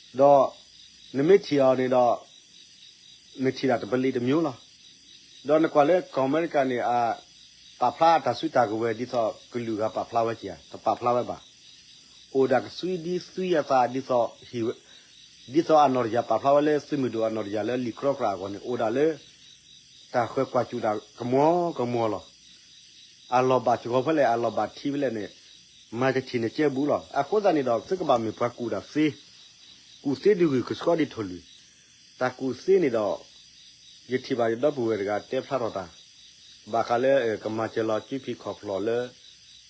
ဒီး နမ့ၢ်ထံၣ်အီၤန့ၣ်ဒီး နထံၣ်ဒၣ်တပလံးတမျိုးလီၤ. ဒီးနကွၢ်လၢကီၢ်အမဲရကၤန့ၣ် အပာ်ဖျါအတၢ်စုတၢ်ကဝဲၤ ဒ်သိးကလုာ်ဂၤပာ်ဖျါဝဲက့ၤဧါ, တပာ်ဖျါဝဲဘၣ်. အိၣ်ဒၣ်ကသွံဒံသွံအသး ဒ်သိး ဒ်သိးအနီၢ်တယၢ်ပာ်ဖျါဝဲလၢသုးမုၢ်ဒိၣ်အနီၢ်တယၢ်လၢလံာ်ကြီကြၣ်အဂီၢ်န့ၣ် အိၣ်ဒၣ်လၢ တၢ်ဃၢၤကွၢ်စူၣ်တၢ်ကမီၤကမီၤလီၤ. အလီၢ်ဘၣ်စှီၤဖဲလဲၣ် အလီၢ်ဘၣ်ထံဖဲလဲၣ်န့ၣ် မၤတထံၣ်န့ၣ်ကဲဘူးလီၤ. အဃိသတးန့ၣ်ဒီး သုကဘၣ်မ့ၢ်ပှၤကူၣ်တၢ်သ့, ကူၣ်သ့ဒ်ဂုၢ်ကဆှီဒ်ထိၣ်လွံၢ်, တၢ်ကူၣ်သ့န့ၣ်ဒီး ယထံၣ်ဘၣ်ယဒီပုၢ်ဝဲၢ်တဂၤတဲဖျါထီၣ်တၢ် ဘၣ်ဃးလၢ ကမၤစၢၤလီၤစုဖံးခီၣ်ဖျီၣ်လၢ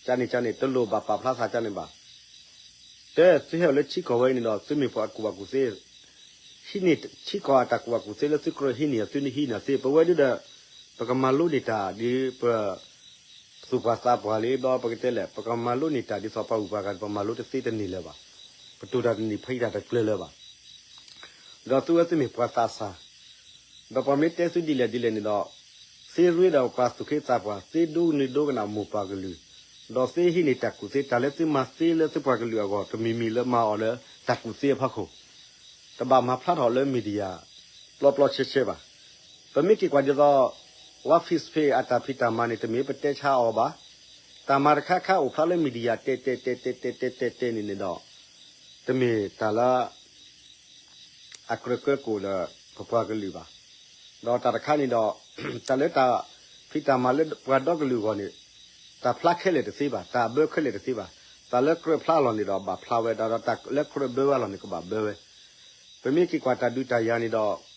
ကန့ၣ်ကန့ၣ် တလိၣ်ဘၣ်ပာ်ဖျါသးကန့ၣ်ဘၣ်. တဲသုဟဲအိၣ်လၢထံကီၢ်ဝဲအံၤန့ၣ်ဒီး သုမ့ၢ်ပှၤကူၣ်ဘၣ်ကူၣ်သ့, ဟံးန့ၢ်ထံကီၢ်အတၢ်ကူၣ်ဘၣ်ကူၣ်သ့လၢသုကြၢးဟံးန့ၢ်အီၤ သုန့ၣ်ဟံးန့ၢ်သ့ ပဝဲဒၣ်ဒီး ပကမၤလိန့ၢ်တၢ်ဒ်ပ သူၣ်ပှၢ်သးပှၢ်လံဘျီ ပကတဲလဲၣ် ပကမၤလိန့ၢ်တၢ်ဒ်သိးပှၤဂုၤပှၤဂၤ ပမၤလိတသ့တန့ၢ်လၢၤဘၣ်. ပတူၢ်တၢ်တန့ၢ် ဖဲတၢ်တကျၢၤလၢၤဘၣ်. ဒီးသုဝဲသ့ၣ်မ့ၢ်ပှၤသးစၢ်, ဒီးပှၤမ့ၢ်တဲသုဒ်လဲၣ်ဒ်လဲၣ်န့ၣ်ဒီး, သ့ရ့ဒီးပှၤသူၣ်က့သးပှၢ်, သ့ဒိကနၣ်ဒိကနၣ်မိၢ်ပၢ်ကလုၢ်, ဒီးသ့ဟံးန့ၢ်တၢ်ကူၣ်သ့, တၢ်လၢသုမၤသ့လၢသုပှၤကလုာ်အဂီၢ် တမံၤမံၤလၢမၤအီၤလၢတၢ်ကူၣ်သ့အဖီခိၣ် တဘၣ်မၤဖျါထီၣ်လၢ media ပျီပျီဆှဲဆှဲဘၣ်. ပမ့ၢ်က့ၤကွၢ်ဒ်သိး ဝါ Facebook အတၢ်ဖံးတၢ်မၤန့ၣ် တမ့ၢ်ပတဲဆါအီၤဘၣ်. တၢ်မၤတခါခါအိၣ်ဖျါလၢ media တဲတဲတဲတဲတဲတဲတဲတဲန့ၣ်န့ၣ်ဒီး, တမ့ၢ်တၢ်လၢ အကြၢးကၢကိၣ်ဒီးပပှၤကလုာ်ဘၣ်. ဒီးတၢ်တခါန့ၣ်ဒီး, တၢ်လၢတၢ်ဖံးတၢ်မၤလၢပှၤဒီကလုာ်အဂီၢ်န့ၣ်, တၢ်ဖျါခဲလၢာ်တသ့ဘၣ်, တၢ်ဘၢခဲလၢာ်တသ့ဘၣ်. တၢ်လၢကြၢးဖျါအလီၢ်န့ၣ်ဒီးဘၣ်ဖျါဝဲ, ဒီးတၢ်လၢကြၢးဘၢဝဲအလီၢ်န့ၣ် ကဘၣ်ဘၢဝဲ. ပမ့ၢ်က့ၤကွၢ်တၢ်ဒုးတၢ်ယၤန့ၣ်ဒီး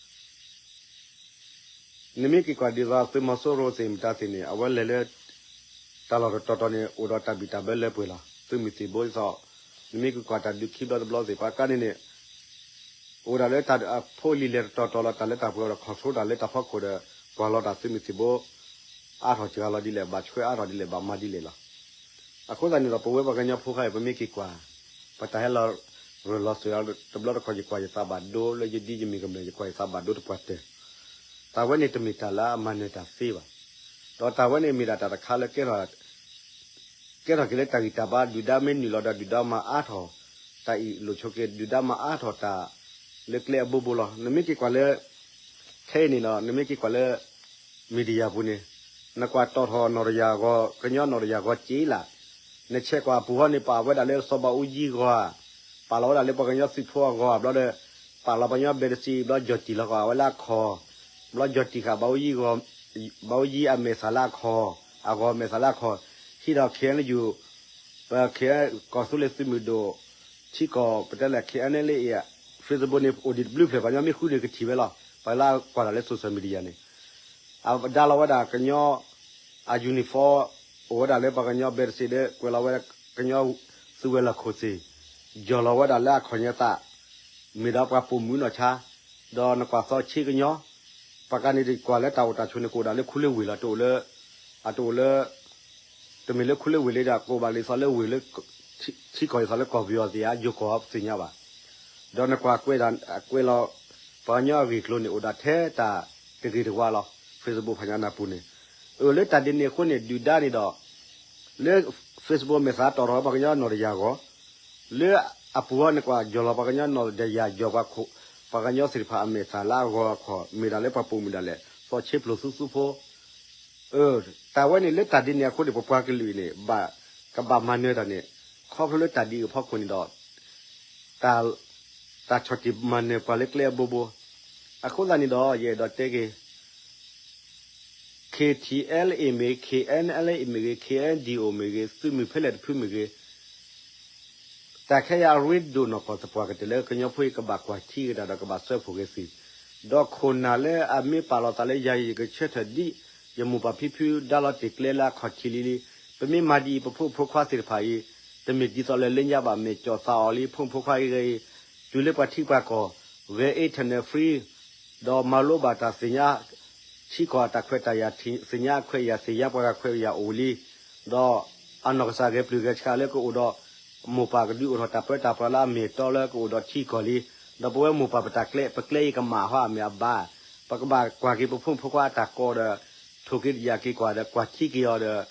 နမ့ၢ်က့ၤကွၢ်ဒ်သိးသုးမီၤစိရိၤသ့ၣ်မတၤသ့ၣ်န့ၣ် အဝဲလဲၤလၢ တၢ်လီၢ်တတီၤတီၤန့ၣ် အိၣ်ဒီးတၢ်ဘံၣ်တၢ်ဘၢလၢပှဲၤလီၤ. သုးမုၢ်သံၣ်ဘိဒ်သိး, နမ့ၢ်က့ၤကွၢ်တၢ်ဒုးခံဘျီတဘျီသ့ၣ် ပှၤကါန့ၣ်န့ၣ် အိၣ်ဒၣ်လၢတၢ်အဖိလံၤလဲၤတတီၤတီၤလီၤ. တၢ်လၢတၢ်ပှဲၤဒီး control တၢ်လၢတၢ်ဖီခိၣ်ဒီး ကွၢ်လီၤတၢ်သုးမုၢ်သံၣ်ဘိ အါထီၣ်စှၤလီၤဒ်လဲၣ်, ဘၣ်ဆွဲအါထီၣ်ဒ်လဲၣ်, ဘၣ်မၤဒ်လဲၣ်လီၤ. အဃိသတးန့ၣ်ဒီး ပဝဲပှၤကညီဖိခါအံၤ ပမ့ၢ်က့ၤကွၢ် ပတၢ်ဟဲလီၤရၢၢ်လီၤစၢၤ တဘျီတခီၣ် ယကွၢ်ယသးဘၣ်ဒိလၢယဒ်ယမ့ၢ်ကမျၢၢ် ယကွၢ်ယသးဘၣ်ဒိတပှၢ်တၢၢ်. တၢ်ဝဲန့ၣ်တမ့ၢ်တၢ်လၢအမၤနၢၤတၢ်သ့ဘၣ်. ဒီးတၢ်ဝဲန့ၣ်မ့ၢ်ဒၣ်တၢ်တခါလၢကဲထီၣ် ကဲထီၣ်က့ၤလၢတၢ်ဂံၢ်တၢ်ဘါ ဒုၣ်ဒါမ့ၢ်နုာ်လီၤဒီး ဒုၣ်ဒါမၤအါထီၣ်တၢ်အံၤ လိာ်ဆိက့ၤ ဒုၣ်ဒါမၤအါထီၣ်တၢ်လၢကျဲအဘိဘိလီၤ. နမ့ၢ်က့ၤကွၢ်လၢ ခဲအံၤန့ၣ်ဒီး နမ့ၢ်က့ၤကွၢ်လၢ media ပူၤန့ၣ် နကွၢ်တီၣ်ထီၣ်နီၢ်တယၢ်ဂီၤ ကညီနီၢ်တယၢ်ဂီၤက့ၤလၢ်, နဆဲးကွၢ်အပူၤဃီန့ၣ် ပာ်ဝဲဒၣ်လၢစီၤဘးအူကၠံဂီၤဧါ, ပာ်လီၤဝဲဒၣ်လၢပှၤကညီသုးဖိအဂီၤဧါ, ဘျီဒီး ပာ်လီၤပှၤကညီဘဲတစံး ဘျီ ကၠီၣ်တံၢ်လီၤဃီ အဝဲလၢအခီၣ်, ဘျီ ကၠီၣ်တံၢ်ဃာ် ဘးအူကၠံဂီၤ ဘးအူကၠံအမဲာ်သၣ်လၢအခီၣ်, အဂီၤမဲာ်သၣ်လၢအခီၣ်, ဟံးဒီး K N U ပ K ကီၢ်သူလ့ၤသုးမုၢ်ဒိၣ် ထံကီၢ် ပတဲလဲၣ် K N L A အ Facebook န့ၣ် အိၣ်ဒံးတဘျုးဖျၢၣ် ပှၤကညီမ့ၢ်ဃုန့ၣ်ကထံၣ်ဝဲလီၤ. ပှၤလၢကွၢ်တၢ်လၢ social media န့ၣ် အဒါလီၤဝဲဒၣ်ကညီ အ uniform အိၣ်ဝဲဒၣ်လၢပှၤကညီဘဲတစံးဒီး ကွဲးလီၤဝဲကညီသုးဝဲၤလီၢ်ခိၣ်သ့ၣ်, ယီၢ်လီၤဝဲဒၣ်လၢအခီၣ်ညါသး, မ့ၢ်ဒီးပှၤပိာ်မုၣ်နီၢ်ဆါ, ဒီးနကွၢ်သီဆ့ကညီ, ပှၤကါန့ၣ်ကွၢ်လၢတၢ်အိၣ်တၢ်ဆိးန့ၣ် ကအိၣ်ဒၣ်လၢခူလၢဝ့ၢ်လီၤ. တအိၣ်လၢ အတအိၣ်လၢ တမ့ၢ်လၢခူလၢဝ့ၢ်လံဒီး ကအိၣ်ဘၣ်လံသီလၢဝ့ၢ်လၢ ထံကီၢ်အံၤသီလၢကီၢ်ပယီၤသ့ၣ်ဧါ ယိၤကီၢ်သ့ၣ်ညါဘၣ်. ဒီးနကွၢ်ကွဲးတၢ်ကွဲးလီၤ ပှၤကညီအဂ့ၢ်အကျိၤန့ၣ် အိၣ်ဒၣ်ထဲတၢ်တဂ့ၤတဝါလီၤ. Facebook ဖးညါနၢ်ပူၤန့ၣ် အၢ လၢတၢ်ဒ်န့ၣ်အဃိန့ၣ် ဒုၣ်ဒါန့ၣ်ဒီး လၢ Facebook မဲာ်သၣ်တီၣ်ထီၣ်ပှၤကညီနီၢ်တယၢ်ဂီၤ, လၢအပူၤဃီန့ၣ်ကွၢ် ယီၢ်လီၤပှၤကညီနီၢ်တယၢ် ယီၢ်ပှၤခိၣ် ပှၤကညီသ့ၣ်တဖၣ်အမဲာ်သၣ်လၢအဂီၤအခီၣ် မ့ၢ်ဒၣ်လၢပှၤပိာ်မုၣ်ဒၣ်လဲာ် သီဆ့ဖျိးသူသူဖိ အၢ တၢ်ဝဲန့ၣ်လၢတၢ်ဒ်န့ၣ်အဃိန့ၣ် ပပှၤကလုာ်အံၤန့ၣ် ဘၣ် ကဘၣ်မၤနၢၤတၢ်န့ၣ် ခီဖျိလၢတၢ်ဒ်အံၤအဖီခိၣ်န့ၣ်ဒီး တၢ် တၢ်ဆီၣ်တံၢ်မၤနၢၤပှၤလၢကျဲအဘိဘိ အဃိသတးန့ၣ်ဒီး ယအဲၣ်ဒိးတဲက့ၤ K T L A မ့ၢ်ဂ့ၤ K N L A မ့ၢ်ဂ့ၤ K N D O မ့ၢ်ဂ့ၤ သုးမုၢ်ဖဲလဲၣ်တဖုမ့ၢ်ဂ့ၤ တၢ်ခဲအံၤအရ့ဒိၣ်နီၢ်ကီၢ်သပှၢ်ကတၢၢ်လၢကညီဖိအံၤကဘၣ်ကွၢ်ထံက့ၤတၢ်ဒီးကဘၣ်စၢဖှိၣ်က့ၤသ့ၣ်, ဒီးခိၣ်နၢ်လၢအမ့ၢ်ပာ်လီၤသးလၢယၤအံၤ ယကဆၢထၢၣ်ဒ်ယမိၢ်ပၢ်ဖံဖုဒါလီၤတ့ၢ်ကျဲလၢအခီၣ်ထံးလံလံ, ပမ့ၢ်မၤဒ်အံၤ ပဖိမုၣ်ဖိခွါသ့ၣ်တဖၣ်အံၤ တမ့ၢ်ဒ်သိးလၢလၢညါဘၣ် မဲာ်ကၠီၣ်သးအီၤလံ ဖိမုၣ်ဖိခွါအံၤဂ့ၤအံၤ တုၤလၢပှၤထံပှၤကီၢ် ဂဲၤ internet free ဒီးမၤလိဘၣ်တၢ်သ့ၣ်ညါ ထံကီၢ်အတၢ်ခွဲးတၢ်ယာ် သ့ၣ်ညါအခွဲးအယာ် သ့ၣ်ညါပှၤဂၤခွဲးယာ်အိၣ်လံ, ဒီးအနီၢ်ကစၢ်ဂဲၤပျုၢ်ဂဲၤဆှးလၢကအိၣ်ဒီး မိၢ်ပၢ်ကဒုးအိၣ်ထီၣ်တၢ်ပၢတၢ်ပြးလၢအမ့ၢ်အတီလၢကအိၣ်ဒီးထံကီၢ်လံ, ဒီးပဝဲမိၢ်ပၢ်ပတၢ်ကျဲ ပကျဲအံၤကမၣ်ဟီအမ့ၢ်အဘၣ်, ပကဘၣ်ကွၢ်က့ၤပဖိမုၣ်ဖိခွါအတၢ်ကိးဒီး ထိၣ်က့ၤတယာ်က့ၤကွၢ်ဒီး ကွၢ်ထံက့ၤအီၤဒီး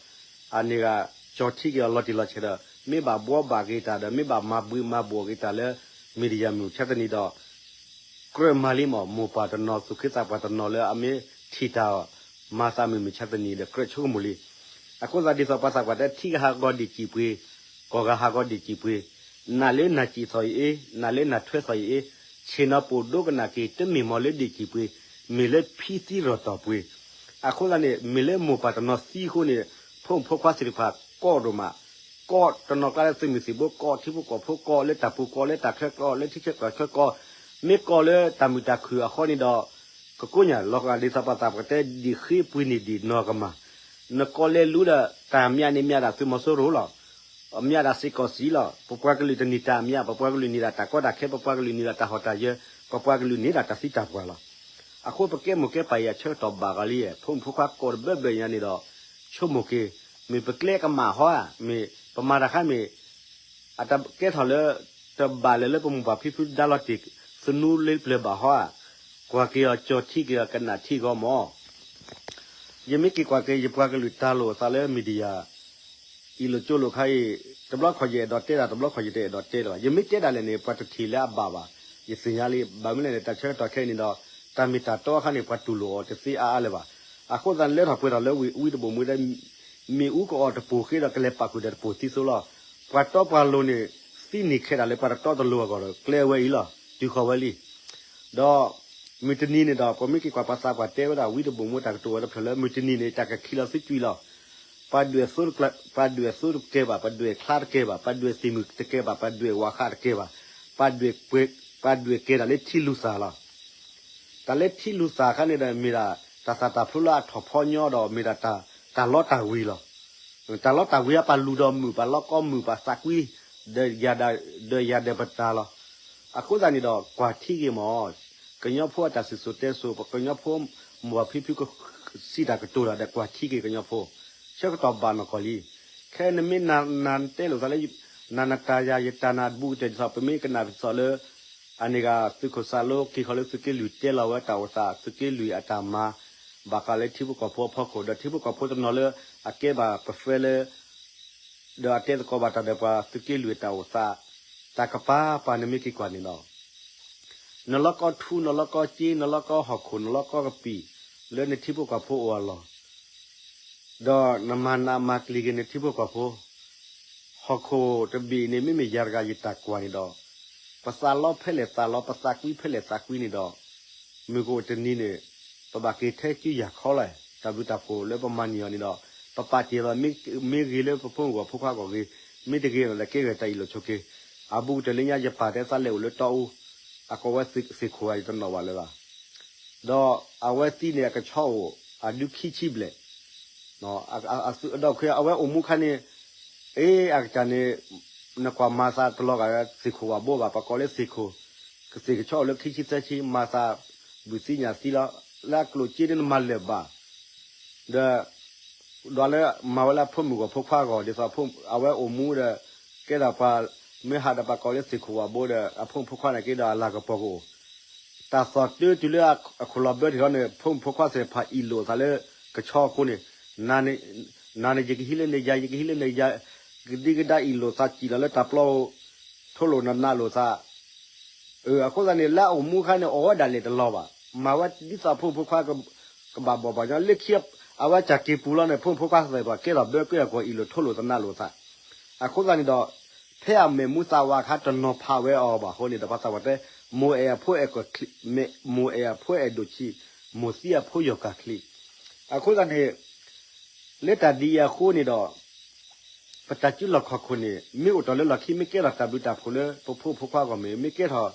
အန့ၣ်ဂ့ၤ ကၠီထံက့ၤအီၤလီၤတံၢ်လီၤဆဲးဒီး မ့ၢ်ဘၣ်ဘှီဘၣ်က့ၤတၢ်ဒီး မ့ၢ်ဘၣ်မၤဘှံးမၤဘှီးက့ၤတၢ်လၢ media မုၢ်ဆါတနံၤဒီး ကြၢးမၤလံမ့ၢ် မိၢ်ပၢ်တနီၤ သူၣ်က့သးပှၢ်တနီၤလၢအမ့ၢ်ထံၣ်တၢ် မၤသးမုၢ်မုၢ်ဆါတနံၤဒီး ကြၢးဆိကမိၣ်လံ. အဃိသတးဒ်သိးပှၤသးပှၢ်တဲ ထံကဟးဂီၤဒံၣ်စံၣ်ပှ့ၤ, ကီၢ်ဂၤဟးဂီၤဒံၣ်စံၣ်ပှ့ၤ, နးလၢနၢ်စံၣ်သီၣ်အံၤအ့, နးလၢနၢ်ထွဲသီၣ်အံၤအ့, ဆ့ၣ်နီၤပိာ်ဒိကနၣ်က့ၤ တမ့ၢ်မ့ၢ်လၢဒံၣ်စံၣ်ပှ့ၤ, မ့ၢ်လၢဖံသံရီၣ်တီၢ်ပှ့ၤ အဃိသတးန့ၣ် မ့ၢ်လၢမိၢ်ပၢ်တနီၤသံအဃိန့ၣ် ဖိမုၣ်ဖိခွါသ့ၣ်တဖၣ် ကီးဒိၣ်မး, ကီးတနီၤကျါလၢသုးမုၢ်သံၣ်ဘိကီး ထံဖိကီၢ်ဖိကီး လၢတၢ်ပူၤကီး လၢတၢ်ချၢကီး လၢထံဆၢကီၢ်ဆၢကီး, မ့ၢ်ကီးလၢတၢ်မုာ်တၢ်ခုၣ်အဃိန့ၣ်ဒီး ကကိးညါ လီၤဂာ်ဒ်သိးပှၤသးပှၢ်တဲ ဒံၣ်ဃ့ပှ့ၤန့ၢ်ဒံၣ်နီၢ်ကမၣ်, နကီးလဲၤလူဒီး တၢ်မၠးန့ၣ်မၠးဒၣ်သုးမီၤစိရိၤလီၤ. မၠးဒၣ်စ့ၢ်ကီးစံးလီၤ. ပပှၤကလုာ်တန့ၢ်တၢ်အမၠး, ပပှၤကလုာ်န့ၢ်ဒၣ်တၢ်ကီတၢ်ခဲ, ပပှၤကလုာ်န့ၢ်ဒၣ်တၢ်ဟီၣ်တၢ်ယၢၤ, ပပှၤကလုာ်န့ၢ်ဒၣ်တၢ်သံတၢ်ပှၢ်လီၤ. အဃိပကဲမိၢ်ကဲပၢ်အံၤ အဆၢကတီၢ်ဘၣ်ဂီၤလံ, ဖိမုၣ်ဖိခွါကိးတဘၢဘၢညါန့ၣ်ဒီး ဆိကမိၣ်က့ၤ, မ့ၢ်ပကျဲကမၣ်ဟီဧါ, မ့ၢ်ပမၤတၢ်ခါမ့ၢ် အတကဲထီၣ်လၢ တဘၣ်လၢၤလၢပမိၢ်ပၢ်ဖံဖုဒါလီၤတ့ၢ်သနူလၢပျၢၤဘၣ်ဟီဧါ, ကွၢ်က့ၤအီၤကၠီထံက့ၤအီၤကနၣ်ထံဂီၢ်မၢ်. ယမ့ၢ်က့ၤကွၢ်က့ၤ ယပှၤကလုာ်တၢ်လိာ်အသးလၢ media အံၤလိာ်ကၠိလိာ်ခါအံၤ, တဘျီခီၣ်ယအဲၣ်ဒိးတဲတၢ် တဘျီခီၣ်ယတအဲၣ်ဒိးတဲလၢၤဘၣ်. ယမ့ၢ်တဲဒၣ်လဲာ်န့ၣ် ပှၤတထံၣ်လၢအဘၣ်ဘၣ်, ယသ့ၣ်ညါလံ. ဘၣ်မနုၤလဲၣ်န့ၣ် တၢ်ဆၢကတီၢ်ခဲအံၤန့ၣ်ဒီး တၢ်မ့ၢ်တၢ်တီအခါန့ၣ် ပှၤတူၢ်လိာ်အီၤတသ့အါအါလၢၤဘၣ်. အဃိသတးလၢထီၣ်ပှဲၤထီၣ်လၢဝံတဘိၣ်မူဒီး မ့ၣ်အူကအီၣ်တပိၢ်ဃ့ဒီး ကလဲၤပာ်ဃုာ်ဒီးတပိၢ်သံသိလီၤ. ပှၤတီပှၤလိၤန့ၣ် သံန့ၢ်ခဲဒၣ်လၢပှၤတတီတလိၤအဂီၢ်ဒီး ကျဲဝဲအံၤလီၤ, တုၤဃီၤဝဲလံ. ဒီး မုၢ်တနံၤန့ၣ်ဒီး ပမ့ၢ်က့ၤကွၢ်ပှၤသးပှၢ်တဲဝဲဒၣ် ဝံတဘိၣ်မူတၢ်ကတိၤဝဲတဖျၢၣ်လၢ မုၢ်တနံၤန့ၣ် တၢ်ကခံးလီၤသုကွံာ်လီၤ. ပှၤဒွဲၣ်သိတကဲဘၣ်, ပှၤဒွဲၣ်ချါတကဲဘၣ်, ပှၤဒွဲၣ်သံမုၢ်တကဲဘၣ်, ပှၤဒွဲၣ်ဝၣ်ဃးတကဲဘၣ်, ပှၤဒွဲၣ်ကဲဒၣ်လၢထံလူၤသၣ်လီၤ. တၢ်လၢထံလူၤသၣ်ခါန့ၣ်ဒီး မ့ၢ်ဒၣ်တၢ်သၣ်တၢ်ဖျိလၢအထီၣ်ဖီညီဒီး မ့ၢ်ဒၣ်တၢ်လီတၢ်ဝ့ၤလီၤ. တၢ်လီတၢ်ဝ့ၤအပာ်လူၤဒီးမုာ်, ပှၤလီကီမုာ်, ပှၤသးကွံ, ဒီးယၤဒၣ်, ဒီးယၤဒၣ်ပတၢ်လီၤ. အဃိသတးန့ၣ်ဒီး ကွၢ်ထံက့ၤမၢ်, ကညီဖိအတၢ်စံၣ်စိၤတဲစိၤ, ပကညီဖိမိၢ်ပၢ်ဖံဖုကစံးတၢ်ကတိၤတၢ်ဒီး ကွၢ်ထံက့ၤကညီဖိ, ဆၢကတီၢ်ဘၣ်နီၢ်ကီၢ်လံ. ခဲနမ့ၢ်နၤတဲလိာ်သးလၢ နၤနတၢ်ယၤယတၢ်နၤဘူးကတၢၢ်ဒ်သိး ပမ့ၢ်ကနၣ်ဒ်သိးလၢ အန့ၣ်ဂ့ၤ သုးခိၣ်စၢ်လိက့ၤခီလၢ သုးက့လွံၢ်တဲလီၤဝဲတၢ်အိၣ်သး သုးက့လွံၢ်အတၢ်မၤ ဘၣ်ဃးလၢထံဖိကီၢ်ဖိအဖီခိၣ် ဒီးထံဖိကီၢ်ဖိတနီၤလၢအကဲဘၣ်ပဖဲလၢ ဒီးအတဲသကိးဘၣ်တၢ်ဒီးပှၤသုးက့လွံၢ်အတၢ်အိၣ်သး တၢ်ကပၤပၤနမ့ၢ်က့ၤကွၢ်န့ၣ်လီၤ. နလီၢ်ကီၢ်ထူ နလီၢ်ကီၢ်က့ နလီၢ်ကီၢ်ဟီၣ်ခိၣ် နလီၢ်ကီၢ်ကပံာ် လၢနထံဖိကီၢ်ဖိအိၣ်အလီၢ် ဒီးနမၤနးမၤကျံၤက့ၤနထံဖိကီၢ်ဖိ ဟီၣ်ခိၣ်တဘ့ၣ်အံၤန့ၣ် မ့မ့ၢ်ယၤတဂၤယတၢ်ကွၢ်န့ၣ်ဒီး ပသးလီဖဲလဲၣ်သးလီ ပသးကွံဖဲလဲၣ်သးကွံန့ၣ်ဒီး မုၢ်ကအိၣ်တနံၤန့ၣ် ပဘၣ်က့ၤထဲကုယၤခီလီၤ. တၢ်ဘျုးတၢ်ဖှိၣ်လၢပမၤန့ၢ်အီၤန့ၣ်ဒီး ပပာ်တ့ၢ်လီၤ မ့ၢ်ဂ့ၤလၢပဖိမုၣ်ဂီၢ်ဖိခွါဂီၢ်ဂ့ၤ, မ့ၢ်တဂ့ၤဒီးလဲၤကဲဂဲၤတၢ်အံၣ်လိာ်ဆိးက့, အဘူးကတၢၢ်လၢညါယပၢ်တဲသးလဲၤအိၣ်လၢတီအူ, အကိးဝဲသ့ၣ်ခိၣ်ဂၤယတနီၣ်ဘၣ်လၢၤဘၣ် ဒီးအဝဲသံန့ၣ် အကဆီအိၣ်အဒုခံဆံဘျဲၣ်, ဒီးအဝဲအိၣ်မူခါန့ၣ် အ့ အကစၢ်န့ၣ် နကွၢ်မၤသးတလီၤဂာ်သ့ၣ်ခိၣ်ဝၣ်ဘိဘၣ် ပကိးလၢသ့ၣ်ခိၣ်, ကသ့ၣ်ကဆီအိၣ်လၢခံဆံသၢဆံ မၤသးဘုၣ်သံညၣ်သံလီၤ, လၢအကျိၣ်စ့ဒ်နမၤလၢာ်ဘၣ် ဒီး ဒီးလၢမၤဝဲလၢအဖိမုၣ်ဂီၢ်ဖိခွါဂီၢ် ဒ်သိးအဝဲအိၣ်မူဒီး ကဲဒၣ်ပှၤ မ့ၢ်ဟးဒီးပှၤကိးလၢသ့ၣ်ခိၣ်ဝၣ်ဘိဒီး အဖိမုၣ်ဖိခွါန့ၣ်က့ဒီးအလၤကပီၤကအိၣ်, တၢ်သီၣ်တၢတုၤလၢအခိၣ်လီၤဘၢထီၣ်န့ၣ် ဖိမုၣ်ဖိခွါသ့ၣ်တဖၣ်အံၣ်လိာ်သးလၢကဆီအဃိန့ၣ်, နၤန့ၣ်ယကဟံးလၢနယၤ ယကဟံးလၢနယၤ, ကဒံကဒါအံၣ်လိာ်သးစံၣ်လီၤလၢတၢ်ပျီဧိၤ, ထိလိာ်နနးလိာ်သး အဃိသတးန့ၣ် လၢအအိၣ်မူအခါန့ၣ် အီၣ်ဝဲဒၣ်လဲာ်တလီၤဘၣ်. မၤဝဲဒ်သိးဖိမုၣ်ဖိခွါ ကဘၣ်ဘီၣ်ဘၣ်ညီ လၢခံ အဝဲစၢ်က့ၤပူၤလီၤန့ၣ် ဖိမုၣ်ဖိခွါသ့ၣ်တဖၣ် ကဲထီၣ်ဘၢကွံာ်အကွီၢ် အံၣ်လိာ်ထိလိာ်သနးလိာ်သး. အဃိသတးန့ၣ်ဒီး ဖဲအမဲာ်မူသးဝးအခါ တနီၤဖးဝဲအီၤဘၣ်အဃိန့ၣ်ဒီး ပှၤသးပှၢ်တဲ မိၢ်အဲၣ်အဖိအဲၣ်ကီၢ်ချံ, မိၢ်အဲၣ်အဖိအဲၣ်ဒိၣ်ဆံး, မိၢ်သံအဖိယီၢ်ကၢ်ချံ. အဃိသတးန့ၣ် လၢတၢ်ဒ်အံၤအဃိန့ၣ်ဒီး ပတၢ်စုလီၢ်ခီၣ်ခိၣ်န့ၣ် မ့ၢ်အိၣ်တ့ၢ်လၢလီၢ်ခံ မ့ၢ်ကဲထီၣ်တၢ်ဘျုးတၢ်ဖှိၣ်လၢပဖိမုၣ်ဖိခွါအဂီၢ်မ့ၢ်, မ့ၢ်ကဲထီၣ်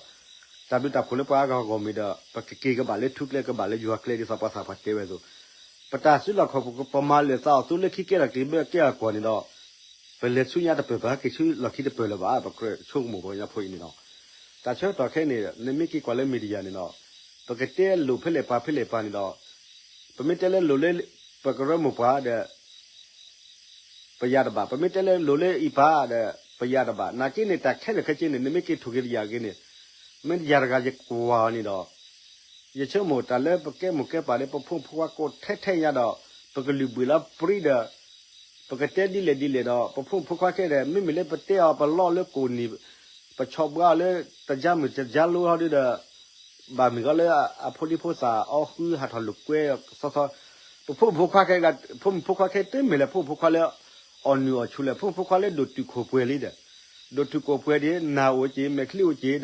တၢ်ဘျုးတၢ်ဖှိၣ်လၢပှၤအါဂၤအဂီၢ်မ့ၢ်ဒီး ပကက့ၤကဘၣ်လၢထူကျဲ ကဘၣ်လၢယွၤကျဲ ဒ်သိးပှၤသးပှၢ်တဲဝဲအသိး, ပတၢ်စုလီၢ်ခီၣ်ခိၣ် ပမၤလၢာ်သးအီၤ သူလၢခံကဲထီၣ်က့ၤဘၢကဲအကွီၢ်န့ၣ်ဒီး ပလဲၤဆူညါတပၢၢ် ပဟဲက့ၤဆူလီၢ်ခံတပၢၢ်လၢၤဘၣ်. ပကြၢးဆိကမိၣ်ပှၤကညီဖိအံၤန့ၣ်ဒီး တၢ်ဆၢကတီၢ်ခဲအံၤန့ၣ် နမ့ၢ်က့ၤကွၢ်လၢ media န့ၣ်ဒီး ပကတဲလိာ်ဖဲလဲၣ်ပၤဖဲလဲၣ်ပၤန့ၣ်ဒီး ပမ့ၢ်တဲလၢလိၤလၢ ပကရၢမိၢ်ပှၢ်ဒီး ပယၤတဘၣ်, ပမ့ၢ်တဲလၢလိၤလၢအံၤပၤဒီး ပယၤတဘၣ်. နာ်က့န့ၣ် တၢ်ခဲလၢာ်ခဲဆ့န့ၣ် နမ့ၢ်က့ၤထိၣ်က့ၤတယၤက့ၤန့ၣ် မ့ၢ်ယၤတဂၤယကွၢ်အီၤန့ၣ်ဒီး ယဆိကမိၣ်တၢ်လၢပကဲမိၢ်ကဲပၢ်လၢပဖိမုၣ်ဖိခွါကိးထဲထဲညါဒီး ပကလုၢ်ဘှံးလၢပြံဒီး ပကတဲဒ်လဲၣ်ဒ်လဲၣ်ဒီး ပဖိမုၣ်ဖိခွါခဲဒီး မ့မ့ၢ်လၢပတဲအီၤပလီၢ်လၢကိၣ်နံၤ ပဆီၣ်ဘှါအီၤလၢတယါမုၢ်တယါလိဟီဒ်ဒီး ဘၣ်မ့ၢ်ဂီၤလၢအဖိဒံဖိသၣ်အီဃုဟးထီၣ်လိာ်ကွဲသီသီ, ပဖိမုၣ်ဖိခွါခဲ ဖိမုၣ်ဖိခွါခဲတမ့ၢ်လၢ ဖိမုၣ်ဖိခွါလၢအီၣ်နုၢ်အီၣ်ဆူၣ်လဲၣ်, ဖိမုၣ်ဖိခွါလၢဒိၣ်တုာ်ခိၣ်ပှဲၤလံဒီး ဒိၣ်တုာ်ခိၣ်ပှဲၤဒီး နၢ်အိၣ်က့ၤ မဲာ်ချံအိၣ်က့ၤဒီး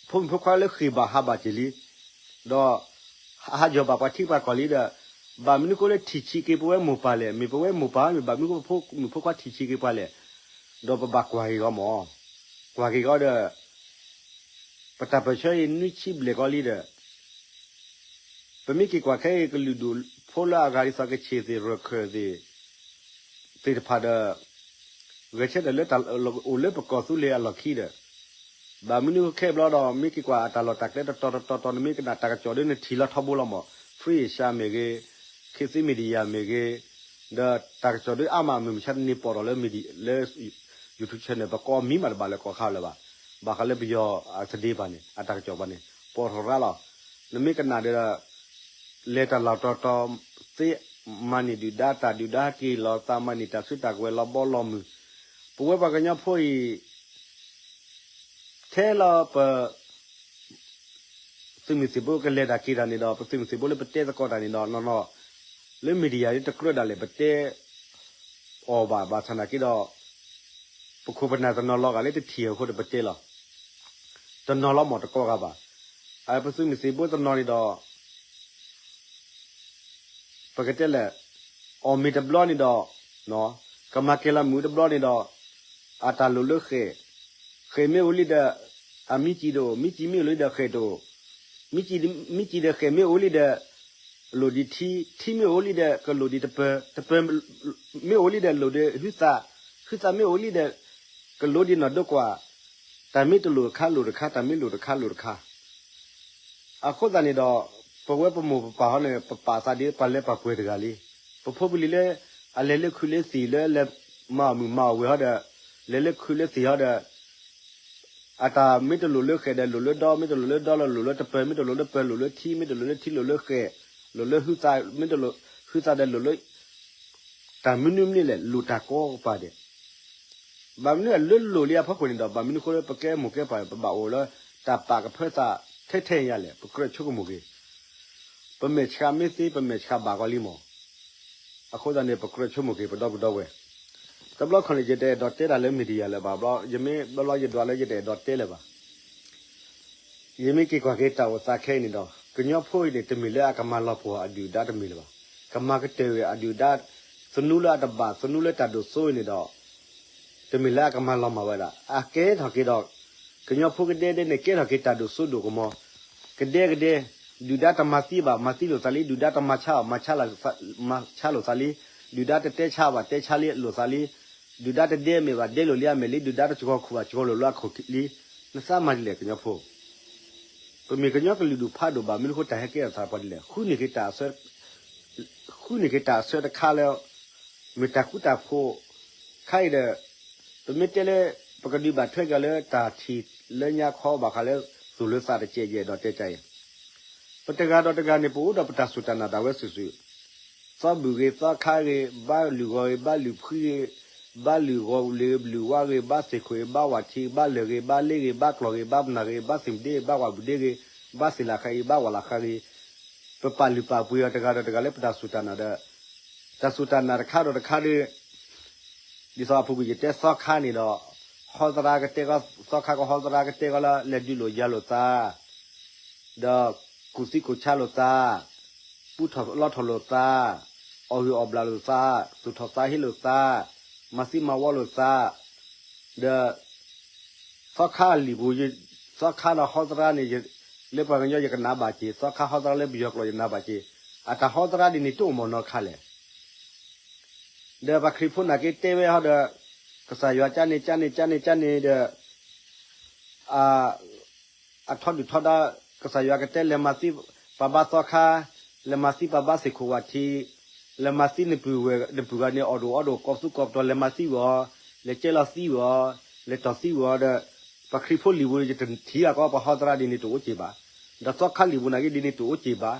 ဖိမုၣ်ဖိခွါလၢဃ့ၢ်ဘၣ်ဟးဘၣ်က့ၤလံ ဒီး ဟးယီၤဘၣ်ပှၤထံပှၤကီၢ်လံဒီး ဘၣ်မနုၤဃိလၢထံၣ်ဆံးက့ၤပဝဲမိၢ်ပၢ်လဲၣ်, မ့ၢ်ပဝဲမိၢ်ပၢ် မ့ၢ်ဘၣ်မနုၤဃိဖိမုၣ်ဖိခွါထံၣ်ဆံးက့ၤပှၤလဲၣ်, ဒီးပဘၣ်ကွၢ်က့ၤဂီၤမၢ်, ကွၢ်က့ၤဂီၤဒီး ပတၢ်ပၢၢ်ဆၢအံၤနွံဆံဘျဲၣ်ကီလံဒီး ပမ့ၢ်က့ၤကွၢ်ခဲအံၤ ကလုာ်ဒူၣ်ဖိလၢအဂၤဒ်သိးကဆ့ၣ်သ့ၣ် ရၢၢ်ခၢၣ်သ့ၣ် သ့ၣ်တဖၣ်ဒီး ဂဲၤဆၢထၢၣ်လၢတၢ်အိၣ်လၢပကီၢ်သူလ့ၤအလီၢ်ခံဒီး ဘၣ်မနုၤခဲအံၤဘျီဒီး မ့ၢ်က့ၤကွၢ်အတၢ်လီၢ်တၢ်ကျဲတတီၤတတီၤတီၤ နမ့ၢ်ကနၣ်တၢ်ကစီၣ်ဒီးနထံၣ်လီၤထီဘိလီၤမး, Free Asia မ့ၢ်ဂ့ၤ, ခေတ်သစ် Media မ့ၢ်ဂ့ၤ, ဒီးတၢ်ကစီၣ်ဒီးအါမး မုၢ်မဆါတနံၤပိာ်ထီၣ်လၢ media လၢ YouTube channel ပကိးမံၤမးတဘၣ်လၢကိးခါလၢၤဘၣ်, ဘၣ်ဃးလၢပယီၤအသဒ့ဘၣ်န့ၣ် အတၢ်ကစီၣ်ဘၣ်န့ၣ် ပိာ်ထီၣ်ရါလီၤ. နမ့ၢ်ကနၣ်ဒီး လဲၤတၢ်လီၢ်တီၤတီၤ သ့မၤန့ၢ်ဒုၣ်ဒါတၢ်ဒုၣ်ဒါဟဲက့ၤလီၤသး မၤန့ၢ်တၢ်စုတၢ်ကဝဲၤလီၤဘီလီၤမုၢ်, ပဝဲပှၤကညီဖိအံၤ ထဲလီၤပ သုးမုၢ်သံၣ်ဘိကလဲၤတၢ်က့ၤတၢ်န့ၣ်ဒီး ပသုးမုၢ်သံၣ်ဘိလၢပတဲသကိးတၢ်န့ၣ်ဒီး နီၢ်နီၢ် လၢ media တကြၢးဒၣ်လဲာ် ပတဲအီၤဘၣ် ဘၣ်ဆၣ်နာ်က့ဒီး ပခိၣ်ပနၢ်တနီၤလီၤဂာ်လၢတထံၣ်အဃိဒီးပတဲလီၤ. တနီၤလီၤမးတကိးဂၤဘၣ်. ပသုးမုၢ်သံၣ်ဘိတနီၤန့ၣ်ဒီး ပကတဲလဲၣ်, အီၣ်မ့ၤတဘျီန့ၣ်ဒီး ကမၤကဲၤလီၤမုၢ်တဘျီန့ၣ်ဒီး အတၢ်လိၣ်လၢဃဲၣ်, ဃဲၣ်မ့ၢ်အိၣ်လံဒီး အမံကံၣ်တအိၣ်, မံကံၣ်မ့ၢ်အိၣ်လံဒီးဃဲၣ်တအိၣ်, မံကံၣ်ဒီးဃဲၣ်မ့ၢ်အိၣ်လံဒီး လိၣ်ဒံးထံ, ထံမ့ၢ်အိၣ်လံဒီး ကလိၣ်ဒံးတပၢၤ, တပၢၤမ့ၢ်အိၣ်လံဒီး လိၣ်ဒံးဟုသး, ဟုသးမ့ၢ်အိၣ်လံဒီး ကလိၣ်ဒံးနီၢ်ဒိကွၢ်, တၢ်မ့ၢ်တလိၣ်တခါလိၣ်တခါ, တၢ်မ့ၢ်လိၣ်တခါလိၣ်တခါ အဃိသတးန့ၣ်ဒီး ပဝဲပမိၢ်ပပၢ်ဟီန့ၣ် ပပာ်သးဒ်ပှၤလၢပှဲၤတဂၤလံ. ပဖိပလံၤလၢ အလဲၤလၢခုးလၢသံၣ်လၢလဲၤမၤအီၣ်မုၢ်မၤအီၣ်ဝဲၤဟီဒီး လဲၤလၢခုးလၢသံၣ်ဟီဒီး အတၢ်မ့ၢ်တလိၣ်လၢဃဲၣ်ဒီးလိၣ်လၢဒီ, မ့ၢ်တလိၣ်လၢဒီလီၤလိၣ်လၢတပၢၤ, မ့ၢ်တလိၣ်လၢပၢၤလိၣ်လၢထံ, မ့ၢ်တလိၣ်လၢထံလိၣ်လၢဃဲၣ်, လိၣ်လၢဟုသး, မ့ၢ်တလိၣ်ဟုသးဒီးလိၣ်လၢ တၢ်မနုၤမနုၤလဲၣ် လိၣ်တၢ်ကိးကပၤဒဲး ဘၣ်မနုၤအလၢလိၣ်လံအဖီခိၣ်န့ၣ်ဒီး ဘၣ်မနုၤအဃိလၢပကဲမိၢ်ကဲပၢ် ပဘၣ်အိၣ်လၢတၢ်ပာ်ကဖၢသးထဲထဲယၤလဲၣ်, ပကြၢးဆိကမိၣ်က့ၤ, ပမဲာ်ဆှးမ့ၢ်သ့ ပမဲာ်ဆှးဘၣ်ကီးလံမး. အဃိသတးန့ၣ် ပကြၢးဆိကမိၣ်က့ၤ ပဒီပုၢ်ဒီဝဲၢ်, တဘျီခီန့ၣ် ယတအဲၣ်ဒိးတဲတၢ်လၢ media လၢၤဘၣ်ဘျီ, ယမ့ၢ်ဘျီယဒွးလၢယတအဲၣ်ဒိးတဲလၢၤဘၣ်. ယမ့ၢ်က့ၤကွၢ်က့ၤတၢ်အိၣ်သးခဲအံၤန့ၣ်ဒီး ကညီဖိအံၤန့ၣ် တမ့ၢ်လၢအကမၤလီၤပှီၢ်အဒုၣ်ဒါတမ့ၢ်လၢၤဘၣ်. ကမၤကတၢၢ်ဝဲအဒုၣ်ဒါ သနူလၢအတဘၣ် သနူလၢတၢ်ဒိၣ်စိအံၤန့ၣ်ဒီး တမ့ၢ်လၢအကမၤလီၤမၢ်ဝဲဒၣ် အကဲထီၣ်က့ၤဒီး ကညီဖိကဒဲဒဲန့ၣ် ကဲထီၣ်က့ၤတၢ်ဒိၣ်စိဒိၣ်ကမီၤ ကဒဲကဒဲ, ဒုၣ်ဒါတမၤသံဘၣ် မၤသံလိာ်သးလံ, ဒုၣ်ဒါတမၤဆါဘၣ် မၤဆါလိာ်သးလံ, ဒုၣ်ဒါတတဲဆါဘၣ် တဲဆါလံလိာ်သးလံ, ဒုၣ်ဒါတဒဲမဲာ်ဘၣ် ဒဲလိာ်လံအမဲာ်လံ, ဒုၣ်ဒါတစှီၤခူၣ်ဘၣ် စှီၤလိာ်လၢအခိၣ်လံ. နသးမၤဒ်လဲၣ် ကညီဖိ, ပမ့ၢ်ကညီကလုာ်ဒူၣ်ဖးဒိၣ်ဘၣ် မနုၤအဃိတၢ်ဟဲကဲထီၣ်သးပှၤဒ်လဲၣ်, ဃုန့ၢ်က့ၤတၢ်အဆၢတခါလၢ မ့ၢ်တၢ်ဃူတၢ်ဖိးခါအံၤဒီး ပမ့ၢ်တဲလၢ ပကဒုးဘၣ်ထွဲက့ၤလၢတၢ်ထံၣ်လၢညါခီဘၣ်ဃးလၢ သူၣ်လၢသးတကဲးယဲၢ်ဒီးတဲကါအံၤ, ပတဂၤဒီးတဂၤန့ၣ် ပအိၣ်ဒီးပတၢ်စူၢ်တၢ်နာ်ဒၣ်ဝဲစုာ်စုာ်, သီဘူၣ်ဂ့ၤ သီခါဂ့ၤ, ဘါလုၢ်ဂီၤဂ့ၤ ဘါလုၢ်ဖှံဂ့ၤ, ဘါလုၢ်ဂီၤလၢလုၢ်ဝါဂ့ၤ, ဘါသ့ၣ်ခိၣ်ဂ့ၤ ဘါဝၣ်ထံ ဘါလၢၢ်ဂ့ၤ ဘါလ့ဂ့ၤ ဘါကျီၢ်ဂ့ၤ ဘါပနၢ်ဂ့ၤ ဘါသ့ၣ်မုၢ်ဒ့ဂ့ၤ ဘါဝၣ်ဘူးဒ့ဂ့ၤ ဘါသ့ၣ်လၣ်ဃါဂ့ၤ ဘါဝၣ်လၣ်ဃါဂ့ၤ, ပပာ်လုၢ်ပာ်ပှ့ၤအီၤတဂၤဒီးတဂၤလၢပတၢ်စူၢ်တၢ်နာ်ဒီး တၢ်စူၢ်တၢ်နာ်တခါဒီးတခါဒီး ဒ်သိးအပူၤကွံာ်ယတဲသီခါန့ၣ်ဒီး ဟီသရၣ်ကတဲကီး သီခါကဟီသရၣ်ကတဲကီးလၢ လဲၤဒုးလိာ်ယၤလိာ်သး ဒီးကူၣ်သံကူၣ်ဆါလိာ်သး, ပူထီၣ်လီထီၣ်လိာ်သး, အီၣ်ဂံၢ်အီၣ်ဘျၣ်လိာ်သး, သူၣ်ထီၣ်သးဟ့လိာ်သး, မၤသံမၤဝီလိာ်သး, ဒီး သီခါအလံာ်ပူၤ, သီခါဒီးဟီသရၣ်န့ၣ် လၢပှၤကညီယကနၣ်ဘၣ်က့ၤ, သီခါဟီသရၣ်လၢပယီၤကျိာ်ယနၣ်ဘၣ်က့ၤ, အတၢ်ဟီသရၣ်ဒ်န့ၣ်တအိၣ်မးနီတခါလဲၣ်. ဒီးပှၤခရံာ်ဖိနာ်က့တဲဝဲဟီဒီး ကစၢ်ယွၤကန့ၣ် ကန့ၣ် ကန့ၣ် ကန့ၣ်ဒီး အထီဒုၣ်ထီဒါ ကစၢ်ယွၤကတဲလဲၤမၤသံ ပှၤဘါသီခါ, လဲၤမၤသံပှၤဘါသ့ၣ်ခိၣ်ဝၣ်ထံ, လဲၤမၤသံနပုၢ်ဝဲၢ် နပုၢ်ဂၤန့ၣ် အီၣ်ဒိၣ်အီဒိၣ် ကိးသူကိးပတီၢ် လဲၤမၤသံဝဲအီၤ, လဲၤကဲလီၤသံဝဲအီၤ, လဲၤတီၢ်သံဝဲအီၤဒီး ပှၤခရံာ်ဖိလံာ်ပူၤ ယတထံၣ်အကီး ပှၤဟီသရၣ်ဒ်န့ၣ်တအိၣ်က့ၤဘၣ်, ဒီးသီခါလံာ်ပူၤနာ်က့ဒ်န့ၣ်တအိၣ်က့ၤဘၣ်,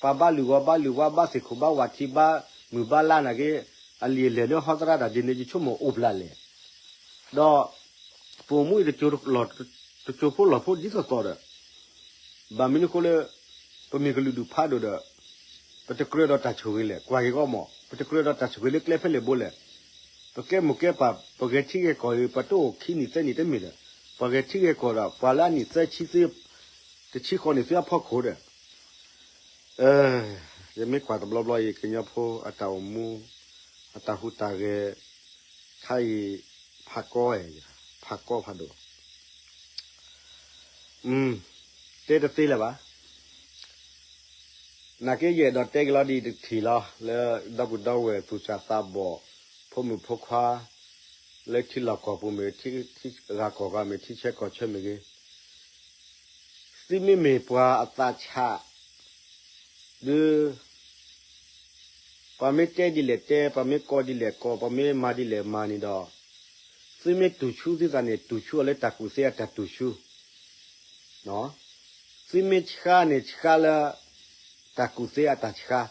ပှၤဘါလုၢ်ဂီၤဘါလုၢ်ဝါ ဘါသ့ၣ်ခိၣ်ဘါဝၣ်ထံ ဘါမုၢ်ဘါလါနာ်က့ အလံာ်အလဲၢ်လၢဟီသရၣ်တၢ်ဒ်န့ၣ် ယဆိကမိၣ်အိၣ်ပျၢ်လဲၣ်. ဒီး ပအိၣ်မူအံၤ တစိၤဖိလီၤဖိဒ်သိးသိးဒီး ဘၣ်မနုၤအဃိလၢ ပမ့ၢ်ကလုာ်ဒူၣ်ဖးဒိၣ်ဒီး ပတကြၢးဒီးတၢ်ဆိၣ်ဂ့ၤလဲၣ်, ကွၢ်က့ၤကီးမး ပတကြၢးဒီးတၢ်ဆိၣ်ဂ့ၤလၢကျဲဖဲလဲၣ်ဘိလဲၣ်. ပကဲမိၢ်ကဲပၢ် ပဂဲၤထံဂဲၤကီၢ်ဂ့ၤ ပတအိၣ်ခံနံၣ်သၢနံၣ်တမ့ၢ်ဒီး ပှၤဂဲၤထံဂဲၤကီၢ်ဒီး ပှၤလၢအနံၣ်သၢဆံ တဆံဃိးနံၣ်သုအဖီခိၣ်ဒီး ယမ့ၢ်ကွၢ်တဘျီဘျီအံၤ ကညီဖိအတၢ်အိၣ်မူ အတၢ်ဟူးတၢ်ဂဲၤ ခါအံၤ ဖးကီ ဖးကီဖးဒိၣ် တဲတသ့လၢၤဘၣ်. နာ်က့ယအဲၣ်ဒိးတဲက့ၤလီၤဒ်တထံၣ်လီၤ လၢဒီပုၢ်ဒီဝဲၢ်သူၣ်စၢ်သးဘီၣ် ဖိမုၣ်ဖိခွါ လၢထံလီၢ်ကီၢ်ပူၤမ့ၢ်ဂ့ၤ, ထံဂၤကီၢ်ဂၤမ့ၢ်, ထံဆၢကီၢ်ဆၢမ့ၢ်ဂ့ၤ, သုမ့မ့ၢ်ပှၤအသးဆး, ဒုး ပှၤမ့ၢ်တဲဒ်လဲၣ်တဲ, ပှၤမ့ၢ်ကိးဒ်လဲၣ်ကိး, ပှၤမ့ၢ်မၤဒ်လဲၣ်မၤန့ၣ်ဒီး, သုမ့ၢ်တူၢ်ဆူသုသးန့ၣ် တူၢ်ဆူအီၤလၢတၢ်ကူၣ်သ့အတၢ်တူၢ်ဆူ သုမ့ၢ်ဆှါန့ၣ်ဆှါလၢ တၢ်ကူၣ်သ့အတၢ်ဆှါ,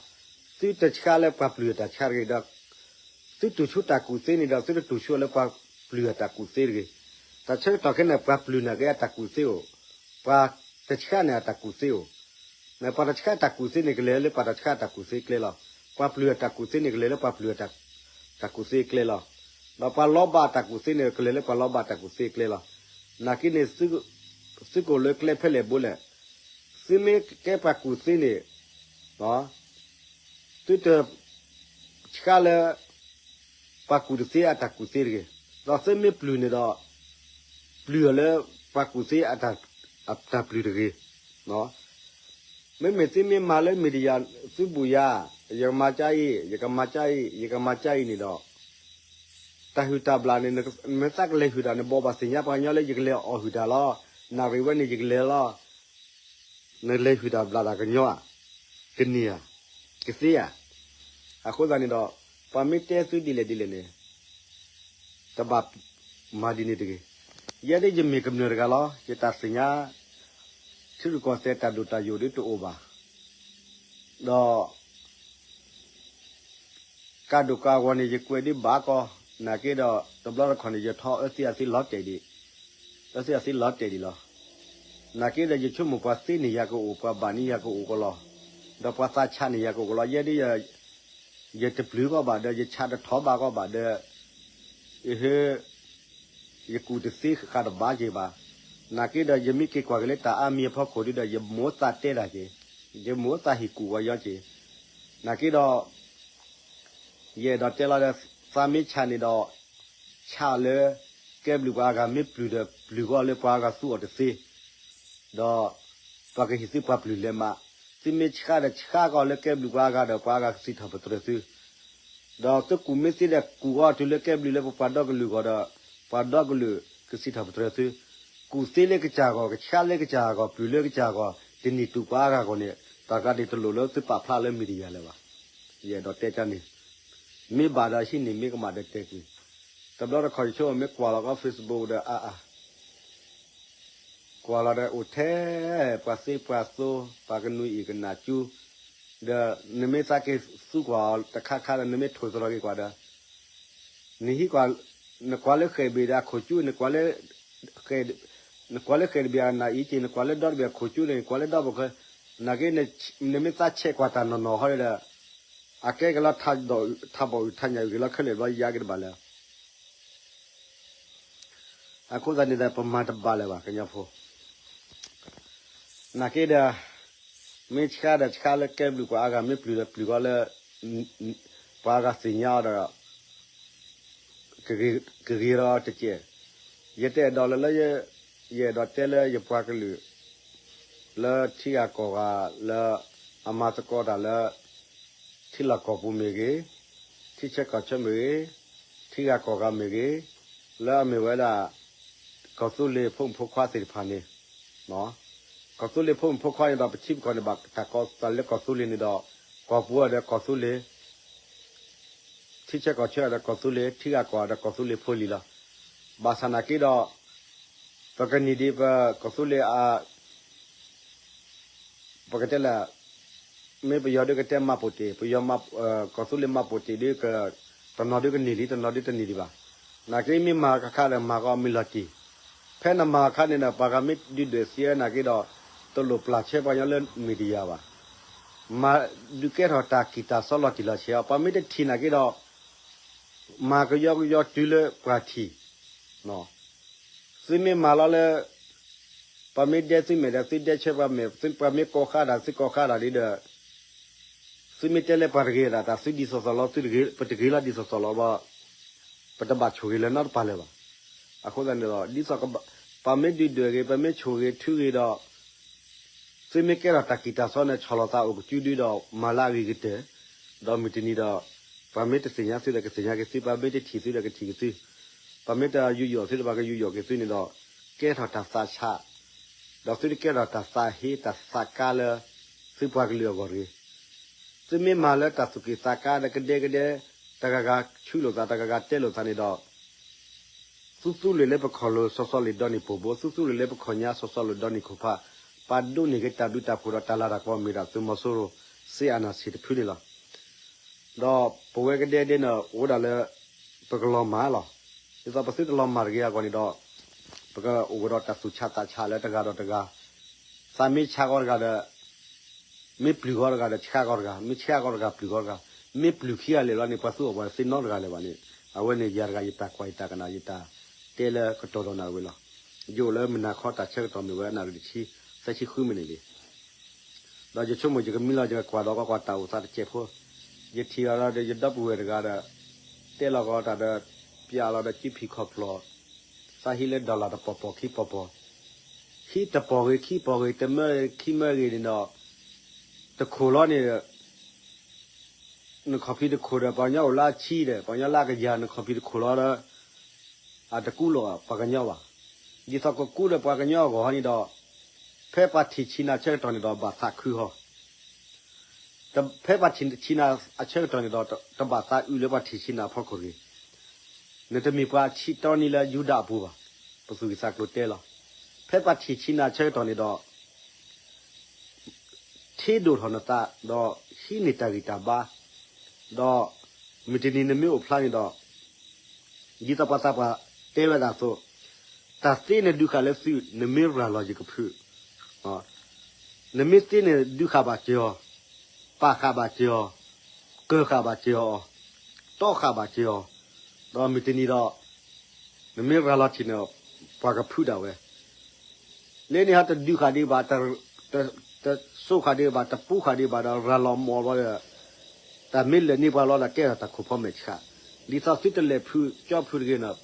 သုတဆှါလၢပှၤပျုၢ်အတၢ်ဆှါတဂ့ၤဒီး, သုတူၢ်ဆူတၢ်ကူၣ်သ့န့ၣ်ဒီး သုတတူၢ်ဆူအီၤလၢပှၤပျုၢ်အတၢ်ကူၣ်သ့တဂ့ၤ. တၢ်ဆၢကတီၢ်ခဲအံၤန့ၣ် ပှၤပျုၢ်နာ်က့အတၢ်ကူၣ်သ့အိၣ်, ပှၤတဆှါန့ၣ်အတၢ်ကူၣ်သ့အိၣ် ပှၤတဆှါတၢ်ကူၣ်သ့န့ၣ် ကလဲၤလၢပှၤတဆှါတၢ်ကူၣ်သ့ကျဲလီၤ. ပှၤပျုၢ်အတၢ်ကူၣ်သ့န့ၣ် ကလဲၤလၢပှၤပျုၢ်အတၢ်ကူၣ်သ့ကျဲလီၤ. ဒီးပှၤလီၤဘၣ်တၢ်ကူၣ်သ့န့ၣ် ကလဲၤလၢပှၤလီၤဘၣ်တၢ်ကူၣ်သ့ကျဲလီၤ. နာ်က့န့ၣ် သုကိၣ်လၢကျဲဖဲလဲၣ်ဘိလဲၣ်, သုမ့ၢ်ကဲပှၤကူၣ်သ့န့ၣ် သုတ ဆှါလၢ ပှၤကူၣ်တသ့အတၢ်ကူၣ်သ့တဂ့ၤ. ဒီးသုမ့ၢ်ပျုၢ်န့ၣ်ဒီး ပျုၢ်အီၤလၢပှၤကူၣ်သ့အတၢ်ပျုၢ်တဂ့ၤ. မ့မ့ၢ်သုမ့ၢ်မၤလၢ media သုဘူးယၤ, ယကမၤကါအံၤ, ယကမၤကါအံၤ, ယကမၤကါအံၤန့ၣ်ဒီး တၢ်ဟုၣ်တၢ်ဘျၣ်န့ၣ် နမ့ၢ်သးကလဲၤဟုၣ်တၢ် နဘိးဘၣ်သ့ၣ်ညါပှၤကညီလၢယကလဲၤအီၣ်ဟုၣ်တၢ်လီၤ. နၣ်ရံၣ်ဝဲန့ၣ်ယကလဲၤလီၤ. နလဲၤဟုၣ်တၢ်ဘျၣ်တၢ်ကညီဧါ, ကန့ၢ်ဧါ, ကသ့ဧါ. အဃိသတးန့ၣ်ဒီး ပှၤမ့ၢ်တဲသုဒ်လဲၣ်ဒ်လဲၣ်န့ၣ် တဘၣ်မၤဒ်န့ၣ်တဂ့ၤ. ယဲဒၣ်ယမ့ၢ်ကမျၢၢ်တဂၤလီၤ. ယတၢ်သ့ၣ်ညါ ထံရူၢ်ကီၢ်သဲးတၢ်ဒိၣ်တၢ်ယိာ်ဒ်တအိၣ်ဘၣ်. ဒီး ကးဒိၣ်ကးဂီၤန့ၣ် ယကွဲးဒ်ဘၣ်ကီ, နာ်က့ဒီး တဘျီတခီၣ်န့ၣ် ယထီၣ်အၢသံအသ့လီၤတဲာ်ဒံး, အၢသံအသ့လီၤတဲာ်ဒံးလီၤ. နာ်က့ဒီး ယဆိကမိၣ်ပှၤသ့န့ၢ်ယၤကအိၣ်, ပှၤဘၣ်န့ၢ်ယၤကအိၣ်ကလီၤ, ဒီးပှၤသးဆးန့ၢ်ယၤကအိၣ်ကလီၤ. ယဲဒၣ် ယတပျုၤကီဘၣ်ဒီး ယဆးတထီဘၣ်ကီဘၣ်ဒီး ယဟဲ ယကူၣ်တသ့ဃာ်တဘၣ်က့ၤဘၣ်. နာ်က့ဒီး ယမ့ၢ်က့ၤကွၢ်က့ၤလၢတၢ်အါမံၤအဖီခိၣ်ဒုဒီး ယမိၢ်သးတဲတၢ်က့ၤ, ယမိၢ်သးဟ့ၣ်ကူၣ်ဝဲယီက့ၤ. နာ်က့ဒီး ယအဲၣ်ဒိးတဲလီၤဒီး သးမ့ၢ်ဆးန့ၣ်ဒီး ဆးလၢ ကဲဘျုးပှၤအါဂၤ မ့ၢ်ပျုၤဒီး ပျုၤကီလၢပှၤအါဂၤသူအီၤတသ့ ဒီး ပှၤကဟ့ၣ်သုပှၤပျုၤလဲၤမး, သုမ့ၢ်ဆှါဒီးဆှါကီလၢကဲဘျုးပှၤအါဂၤဒီး ပှၤအါဂၤကစံးထီၣ်ပတြၢၤသု, ဒီးသုကူၣ်မ့ၢ်သ့ဒီး ကူၣ်အီၤတုၤလၢကဲဘျုးလၢပပှၤဒီကလုာ်အဂီၢ်ဒီး ပှၤဒီကလုာ်ကစံးထီၣ်ပတြၢၤသု, ကူၣ်သ့လၢကစၢ်အဂီၢ်, ကဆှါလၢကစၢ်အဂီၢ်, ပျုၤလၢကစၢ်အဂီၢ်, တန့ၢ်တူၢ်ပှၤအါဂၤအဂီၢ်န့ၣ် တၢ်တခါန့ၣ် တလိၣ်လၢသုပာ်ဖျါလၢ media လၢၤဘၣ်. ယအဲၣ်ဒိးတဲန့ၣ်, မ့ၢ်ဘၣ်ဒီးဟံးန့ၢ်, မ့ၢ်ကမၣ်ဒီးတဲကွံာ်. တဘျီတခီၣ်ယဆိကမိၣ်မ့ၢ်ကွၢ်လီၤကီ Facebook ဒီးအါအါ ကွၢ်လီၤဒီးအိၣ်ထဲ ပှၤသ့ပှၤသိ, ပှၤကနူၤအံၣ်ကနၣ်ကၠူ, ဒီးနမ့ၢ်သးက့ၤသူကွၢ်တခါခါဒီး နမ့ၢ်ထိၣ်သတြီၤက့ၤကွၢ်ဒီး နဟံးကွၢ်, နကွၢ်လၢဃဲၣ်ဘ့ၣ်ဒီးအခိၣ်ကၠူ, နကွၢ်လၢဃဲၣ်တဘ့ၣ်အနၢ်အံၤက့ၤ, နကွၢ်လၢဒီတဘ့ၣ်အခိၣ်ကၠူန့ၣ်, နကွၢ်လၢဒီဘ့ၣ်, နာ်က့ နမ့ၢ်သးဆဲးကွၢ်တၢ်နီၢ်နီၢ်ဟီဒီး အကဲက့ၤလီၤ ထးဘီၣ်အုၣ်ထးညၣ်အုၣ်က့ၤလီၤခဲလၢာ်ဘျီ ယၤက့ၤတဘၣ်လၢၤ အဃိသတးန့ၣ်ဒီး ပမၤတဘၣ်လၢၤဘၣ် ကညီဖိ, နာ်က့ဒီး မ့ၢ်ဆှါဒီးဆှါလၢကဲဘျုးပှၤအါဂၤ, မ့ၢ်ပျုၤဒီးပျုၤကီလၢ ပှၤအါဂၤသ့ၣ်ညါအီၤဒီး ကဂ့ၤဒီးတက့ၢ်. ယတအဲၣ်ဒိးလၢ လၢ ယအဲၣ်ဒိးတဲလၢယပှၤကလုာ် လၢထံဂၤကီၢ်ဂၤ လၢအမၤသကိးတၢ်လၢ ထံလီၢ်ကီၢ်ပူၤမ့ၢ်ဂ့ၤ, ထံဆၢကီၢ်ဆၢမ့ၢ်ဂ့ၤ, ထံဂၤကီၢ်ဂၤမ့ၢ်ဂ့ၤ, လၢအမ့ၢ်ဝဲဒၣ် ကီၢ်သူလ့ၤဖိမုၣ်ဖိခွါသ့ၣ်တဖၣ်န့ၣ်, ကီၢ်သူလ့ၤဖိမုၣ်ဖိခွါန့ၣ်ဒီး ပထံပကီၢ်န့ၣ် ဘၣ်တၢ်ကိးသးလၢကီၢ်သူလ့ၤန့ၣ်ဒီး ကီၢ်ပူၤဒီးကီၢ်သူလ့ၤ ထံဆၢကီၢ်ဆၢဒီးကီၢ်သူလ့ၤ, ထံဂၤကီၢ်ဒီးကီၢ်သူလ့ၤဖိလံၤလီၤ. ဘၣ်ဆၣ်နာ်က့ဒီး ပကနံၣ်ဒံးပကီၢ်သူလ့ၤအ ပကတဲလၢ မ့ၢ်ပယီၤဒုးကတဲမၤပိာ်တ့ၢ်, ပယီၤ ကီၢ်သူလ့ၤမၤပိာ်တ့ၢ်ဒုး တနီၤဒုးကန့ၢ်လံ, တနီၤဒုးတန့ၢ်ဒံးဘၣ်. နာ်က့မ့ၢ်မၤခါခါဒီးမၤကီမ့ၢ်လီၤတံၢ်, ဖဲနမၤခါန့ၣ်ဒီး ပှၤဂၤမ့ၢ်ဒုးဒွဲၣ်သ့နာ်က့ဒီး တလိၣ်ပျၢ်ဆဲပှၤကညီလၢ media ဘၣ်. မၤဒုးကဲထီၣ်တၢ်ကံၢ်တၢ်စီလီၤတံၢ်လီၤဆဲးအီၤ, ပှၤမ့ၢ်တထံၣ်နာ်က့ဒီး မၤကယီကယီတုၤလၢပှၤထံၣ် သုမ့ၢ်မၤလီၤလၢ ပှၤမ့ၢ်ဒဲသုမဲာ်ဒီး သုဒဲဆၢပှၤမဲာ်, ပှၤမ့ၢ်ကိးဃါဒၣ် သုကိးဃါဒၣ်ဒ်ဒီး သုမ့ၢ်တဲလၢပှၤတဂ့ၤဒၣ်တၢ် သုဒ်သိးသိးလီၤ, သုတဂ့ၤ, ပတဂ့ၤလီၤဒ်သိးသိးလီၤဘၣ်, ပတဘၣ်ဆိၣ်ဂ့ၤလၢၤနီတပၤလၢၤဘၣ်. အဃိသတးန့ၣ်ဒီး ဒ်သိး ပှၤမ့ၢ်ဒုးဒွဲၣ်ဂ့ၤ, ပှၤမ့ၢ်ဆိၣ်ဂ့ၤထုဂ့ၤဒီး သုမ့ၢ်ကဲထီၣ်တၢ်ကံၢ်တၢ်စီန့ၣ် ဆီၣ်လီၤသးအိၣ်ကစုဒုဒီး မၤလၢအဂ့ၤကတၢၢ်, ဒီးမုၢ်တနံၤဒီး ပှၤမ့ၢ်တသ့ၣ်ညါသုဒီးကသ့ၣ်ညါက့ၤသု, ပှၤမ့ၢ်တထံၣ်သုဒီးကထံၣ်က့ၤသု, ပှၤမ့ၢ်တယူးယီၣ်သုဒီး ပှၤကယူးယီၣ်က့ၤသုန့ၣ်ဒီး ကဲထီၣ်တၢ်သးဆး, ဒီးသုတကဲထီၣ်တၢ်သးဟ့တၢ်သးကါလၢ သုပှၤကလုာ်အဂီၢ်တဂ့ၤ. သုမ့ၢ်မၤလၢတၢ်သူၣ်က့ၣ်သးကါဒီးကဒဲကဒဲ, တဂၤဂၤဆူလိာ်သး တဂၤဂၤတဲလိာ်သးန့ၣ်ဒီး သုသူလ့ၤလၢပခီၣ်လိၤစီၤစီၤလ့ၤဒီနံၣ်ပိၢ်ဘိ, သုသူလ့ၤလၢပခီၣ်ညါစီၤစီၤလ့ၤဒီနံၣ်ခိၣ်ဖး, ပာ်ဒိးန့ၢ်က့ၤတၢ်ဘျုးတၢ်ဖှိၣ်ဒီးတၢ်လၤတၢ်ကပီၤမ့ၢ်ဒၣ်သုးမီၤစိရိၤ စ့အနၢ်ဆံးတဖုန့ၣ်လီၤ. ဒီးပဝဲကဒဲဒဲန့ၣ် အိၣ်ဒၣ်လၢ ပကလီၤမၢ်လီၤ. ဒ်သိးပသုတလီၤမၢ်တဂ့ၤအဂီၢ်န့ၣ်ဒီး ပကအိၣ်ဒီးတၢ်သူၣ်ဆးသးဆးလၢတဂၤဒီးတဂၤ, သးမ့ၢ်ဆးဂီၤတဂၤဒီး မ့ၢ်ပျုၢ်ဂီၤတဂၤဒီးဆးဂီၤတဂၤ, မ့ၢ်ဆးဂီၤတဂၤပျုၢ်ဂီၤတဂၤ, မ့ၢ်ပျုၢ်ခံဂၤလၢာ်လီၤန့ၣ် ပှၤသူအီၤပှၤသ့နီတဂၤလၢၤဘၣ်န့ၣ်, အဝဲန့ၣ်ယၤတဂၤယတၢ်ကွၢ်ယတၢ်ကနၣ် ယတၢ်တဲလၢကတီၢ်ဒီးနၤဝဲလီၤ. ယအိၣ်လၢမုၢ်နၤခီတၢ်ဆၢကတီၢ်မ့ၢ်ဝဲ နၣ်ရံၣ်တဆံ သၢဆံဃုမံးနံးလံ ဒီးယဆိကမိၣ်ယကမံလီၤ ယကကွၢ်ဒီးကွၢ်ကွၢ်တၢ်အိၣ်သးတစဲးဖိ, ယထံၣ်အီၤဒီးယဒီပုၢ်ဝဲၢ်တဂၤဒီး တဲလီၤကီးတၢ်ဒီး ပျးလီၤဒီးကၠံဖံးခီၣ်ဖျီၣ်, သးဟံးလၢ dollar တပီၤပီၤခံပီၤပီၤ, ဟံးတပီၤဂ့ၤခံပီၤဂ့ၤ တမၢဂ့ၤခံမၢဂ့ၤန့ၣ်ဒီး တခိၣ်လီၤန့ၣ် နခီၣ်ဖံးတခိၣ်ဒီး ပှၤကညီအိၣ်လၢအဆံဒီး ပှၤကညီလၢအကယၤ နခီၣ်ဖံးတခိၣ်လီၤဒီး အတကူလီၤပှၤကညီဘၣ်. ဒ်သိးကကူဒီးပှၤကညီအဂီၢ်ဟီန့ၣ်ဒီး ဖဲပှၤထံၣ်ဆံးနၤဆၢကတီၢ်န့ၣ်ဒီး ဘၣ်သးခုဟီ, ဖဲပှၤထံၣ်ဆံးနၤအဆၢကတီၢ်န့ၣ်ဒီး တဘၣ်သးအုးလၢပှၤထံၣ်ဆံးနၤအဖီခိၣ်တဂ့ၤ. နတမ့ၢ်ပှၤဆံးတီနံၤလၢယူဒၤအပူၤဘၣ်. ပသူၣ်က့ၤသးကျိၤတဲလီၤ. ဖဲပှၤထံၣ်ဆံးနၤဆၢကတီၢ်န့ၣ်ဒီး ထ့ဒိၣ်ထီၣ်နသး ဒီးဟံးန့ၢ်တၢ်ဂံၢ်တၢ်ဘါ, ဒီးမုၢ်တနံၤနမ့ၢ်အိၣ်ဖျါန့ၣ်ဒီး ဒ်သိးပှၤသးပှၢ်တဲဝဲဒၣ်အသိး, တၢ်သ့နဒုးဃာ်လၢသု နမ့ၢ်ရၤလီၤယကဖုး, နမ့ၢ်သ့နဒုးဃာ်ဘၣ်စၢၤအီၤ, ပာ်ဃာ်ဘၣ်စၢၤအီၤ, ကၢၤဃာ်ဘၣ်စၢၤအီၤ, တီဃာ်ဘၣ်စၢၤအီၤ, ဒီးမုၢ်တနံၤဒီး နမ့ၢ်ရၤလီၤထံၣ်န့ၣ် ပှၤကဖုးဒၣ်ဝဲ လၢန့ၣ်ဟီတဒုးဃာ်ဒံးဘၣ်, တစိဃာ်ဒံးဘၣ်, တပူဃာ်ဒံးဘၣ်ဒီး ရၤလီၤမီၢ်ဘျီဒီး တၢ်မ့ၢ်လဲၤန့ၢ်ပှၤလီၤဒီး ကဲထီၣ်တၢ်ခိၣ်ဖီမဲာ်ဆှး, ဒ်သိးသုတလဲၤဖုးကၠီဖုးတဂ့ၤန့ၣ်,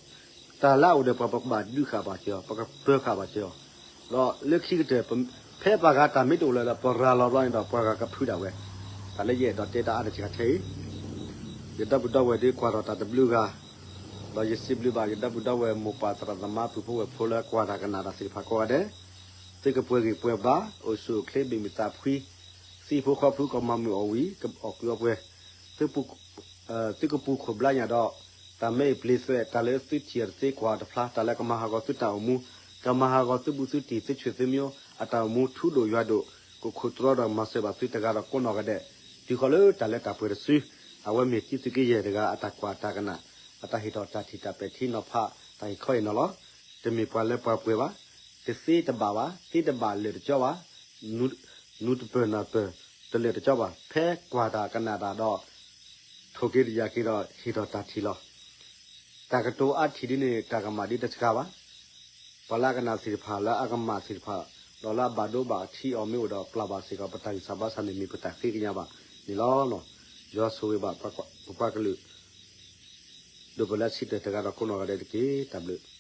တၢ်လၢအအိၣ်ဒီးပှၤ ပကဘၣ်ဒုးဃာ်ဘၣ်စၢၤအီၤ, ပကကၢၤဃာ်ဘၣ်စၢၤအီၤ, ဒီးလၢခံကတၢၢ် ဖဲပှၤဂၤတၢ်မ့ၢ်တအိၣ်လၢၤဒီး ပရၤလီၤဘျီန့ၣ်ဒီး ပှၤဂၤကဖုးဒၣ်ဝဲ, တၢ်လၢယအဲၣ်ဒိးတဲတၢ်အါတက့ၢ်ခဲအံၤ ယဒီပုၢ်ဒီဝဲၢ်ဒုးကွၢ်ထီၣ်တၢ်တဘျုးဂၤ, ဒီးယစံးဘျုးဘၣ်ယဒီပုၢ်ဒီဝဲၢ်မိၢ်ပၢ်သရၣ်သမါပုၢ်ဖိဝဲၢ်ဖိလၢကွၢ်တၢ်ကနၣ်တၢ်သ့ၣ်တဖၣ်ကိးဂၤဒဲး, သုကပှဲၤဂ့ၤပှဲၤဘၣ်, အိၣ်ဆူၣ်အိၣ်ချ့ဘၣ်မုာ်သးဖှံ, သံၣ်ဖိဃီဖိကမၤမုာ်အီၣ်ဝံၤ ကအီၣ်ကုးအီပှဲၤ, သုကပူၤခိၣ်ဘျါညၣ်ဒီး တၢ်မ့ၢ်အံၤပျ့ၤသွဲၣ် တၢ်လၢသုထံၣ်အီၤတသ့ကွၢ်အီၤတဖျါ တၢ်လၢကမၤဟးဂီၤသုတၢ်အိၣ်မူ, ကမၤဟးဂီၤသုဘူးသုတံၢ် သုဆွေသုမျိုးအတၢ်အိၣ်မူ ထူဒိၣ်ယွၤဒိၣ်, ကခိၣ်တြီဒီးမၤစၢၤဘၣ်သုတဂၤဒီးကိးနီၢ်ဂၤဒဲး, တုၤဃီၤလၢတၢ်လၢတၢ်ပှဲၤတစု, အဝဲမ့ၢ်တံသုးက့ယဲၢ်တဂၤ အတၢ်ကွၢ်တၢ်ကနၣ်, အတၢ်ဟ့ၣ်ထီၣ်တၢ်ထံၣ်တၢ်ပဲာ်ထံနီၤဖး, တၢ်ဟ့ၣ်ခီဟ့ၣ်နီၤလီၤ. တမ့ၢ်ပှၤလၢပှၤပှဲၤဘၣ်, တသ့တဘၣ်ဘၣ်, သ့တဘၣ်လၢာ်တကၠီဘၣ်, နူတပၢၢ်နၢ်ပၢၢ် တလၢာ်တကၠီဘၣ်, ဖဲကွၢ်တၢ်ကနၣ်တၢ်ဒီး ထိၣ်က့ၤတယာ်က့ၤဒီးဟ့ၣ်ထီၣ်တၢ်ထံၣ်လီၤ. တၢ်ကတိၤအါထံၣ်ဒ်န့ၣ် တၢ်ကမၣ်ဒ်တဆှးဘၣ်. ပှၤလၢအကနၣ်သ့ၣ်တဖၣ် လၢအကမၣ်သ့ၣ်တဖၣ်, ဒီးလၢအဘၣ်ဒိဘၣ်ထံးအီၤမ့ၢ်အိၣ်ဒီးပျၢ်ဘၣ်စ့ၢ်ကီး ပတၢ်ဂံၢ်စၢ်ဘါစၢ်န့ၣ်မ့ၢ်ပတၢ်ဃ့ကညးဘၣ်န့ၣ်လီၤ. ယွၤဆိၣ်ဂ့ၤဘၣ်ပပှၤကလုာ် ဒိၣ်ပလၢဆံးတၢၢ်တဂၤဒီးကိးနီၢ်ဂၤဒဲးတက့ၢ်. တၢ်ဘျုး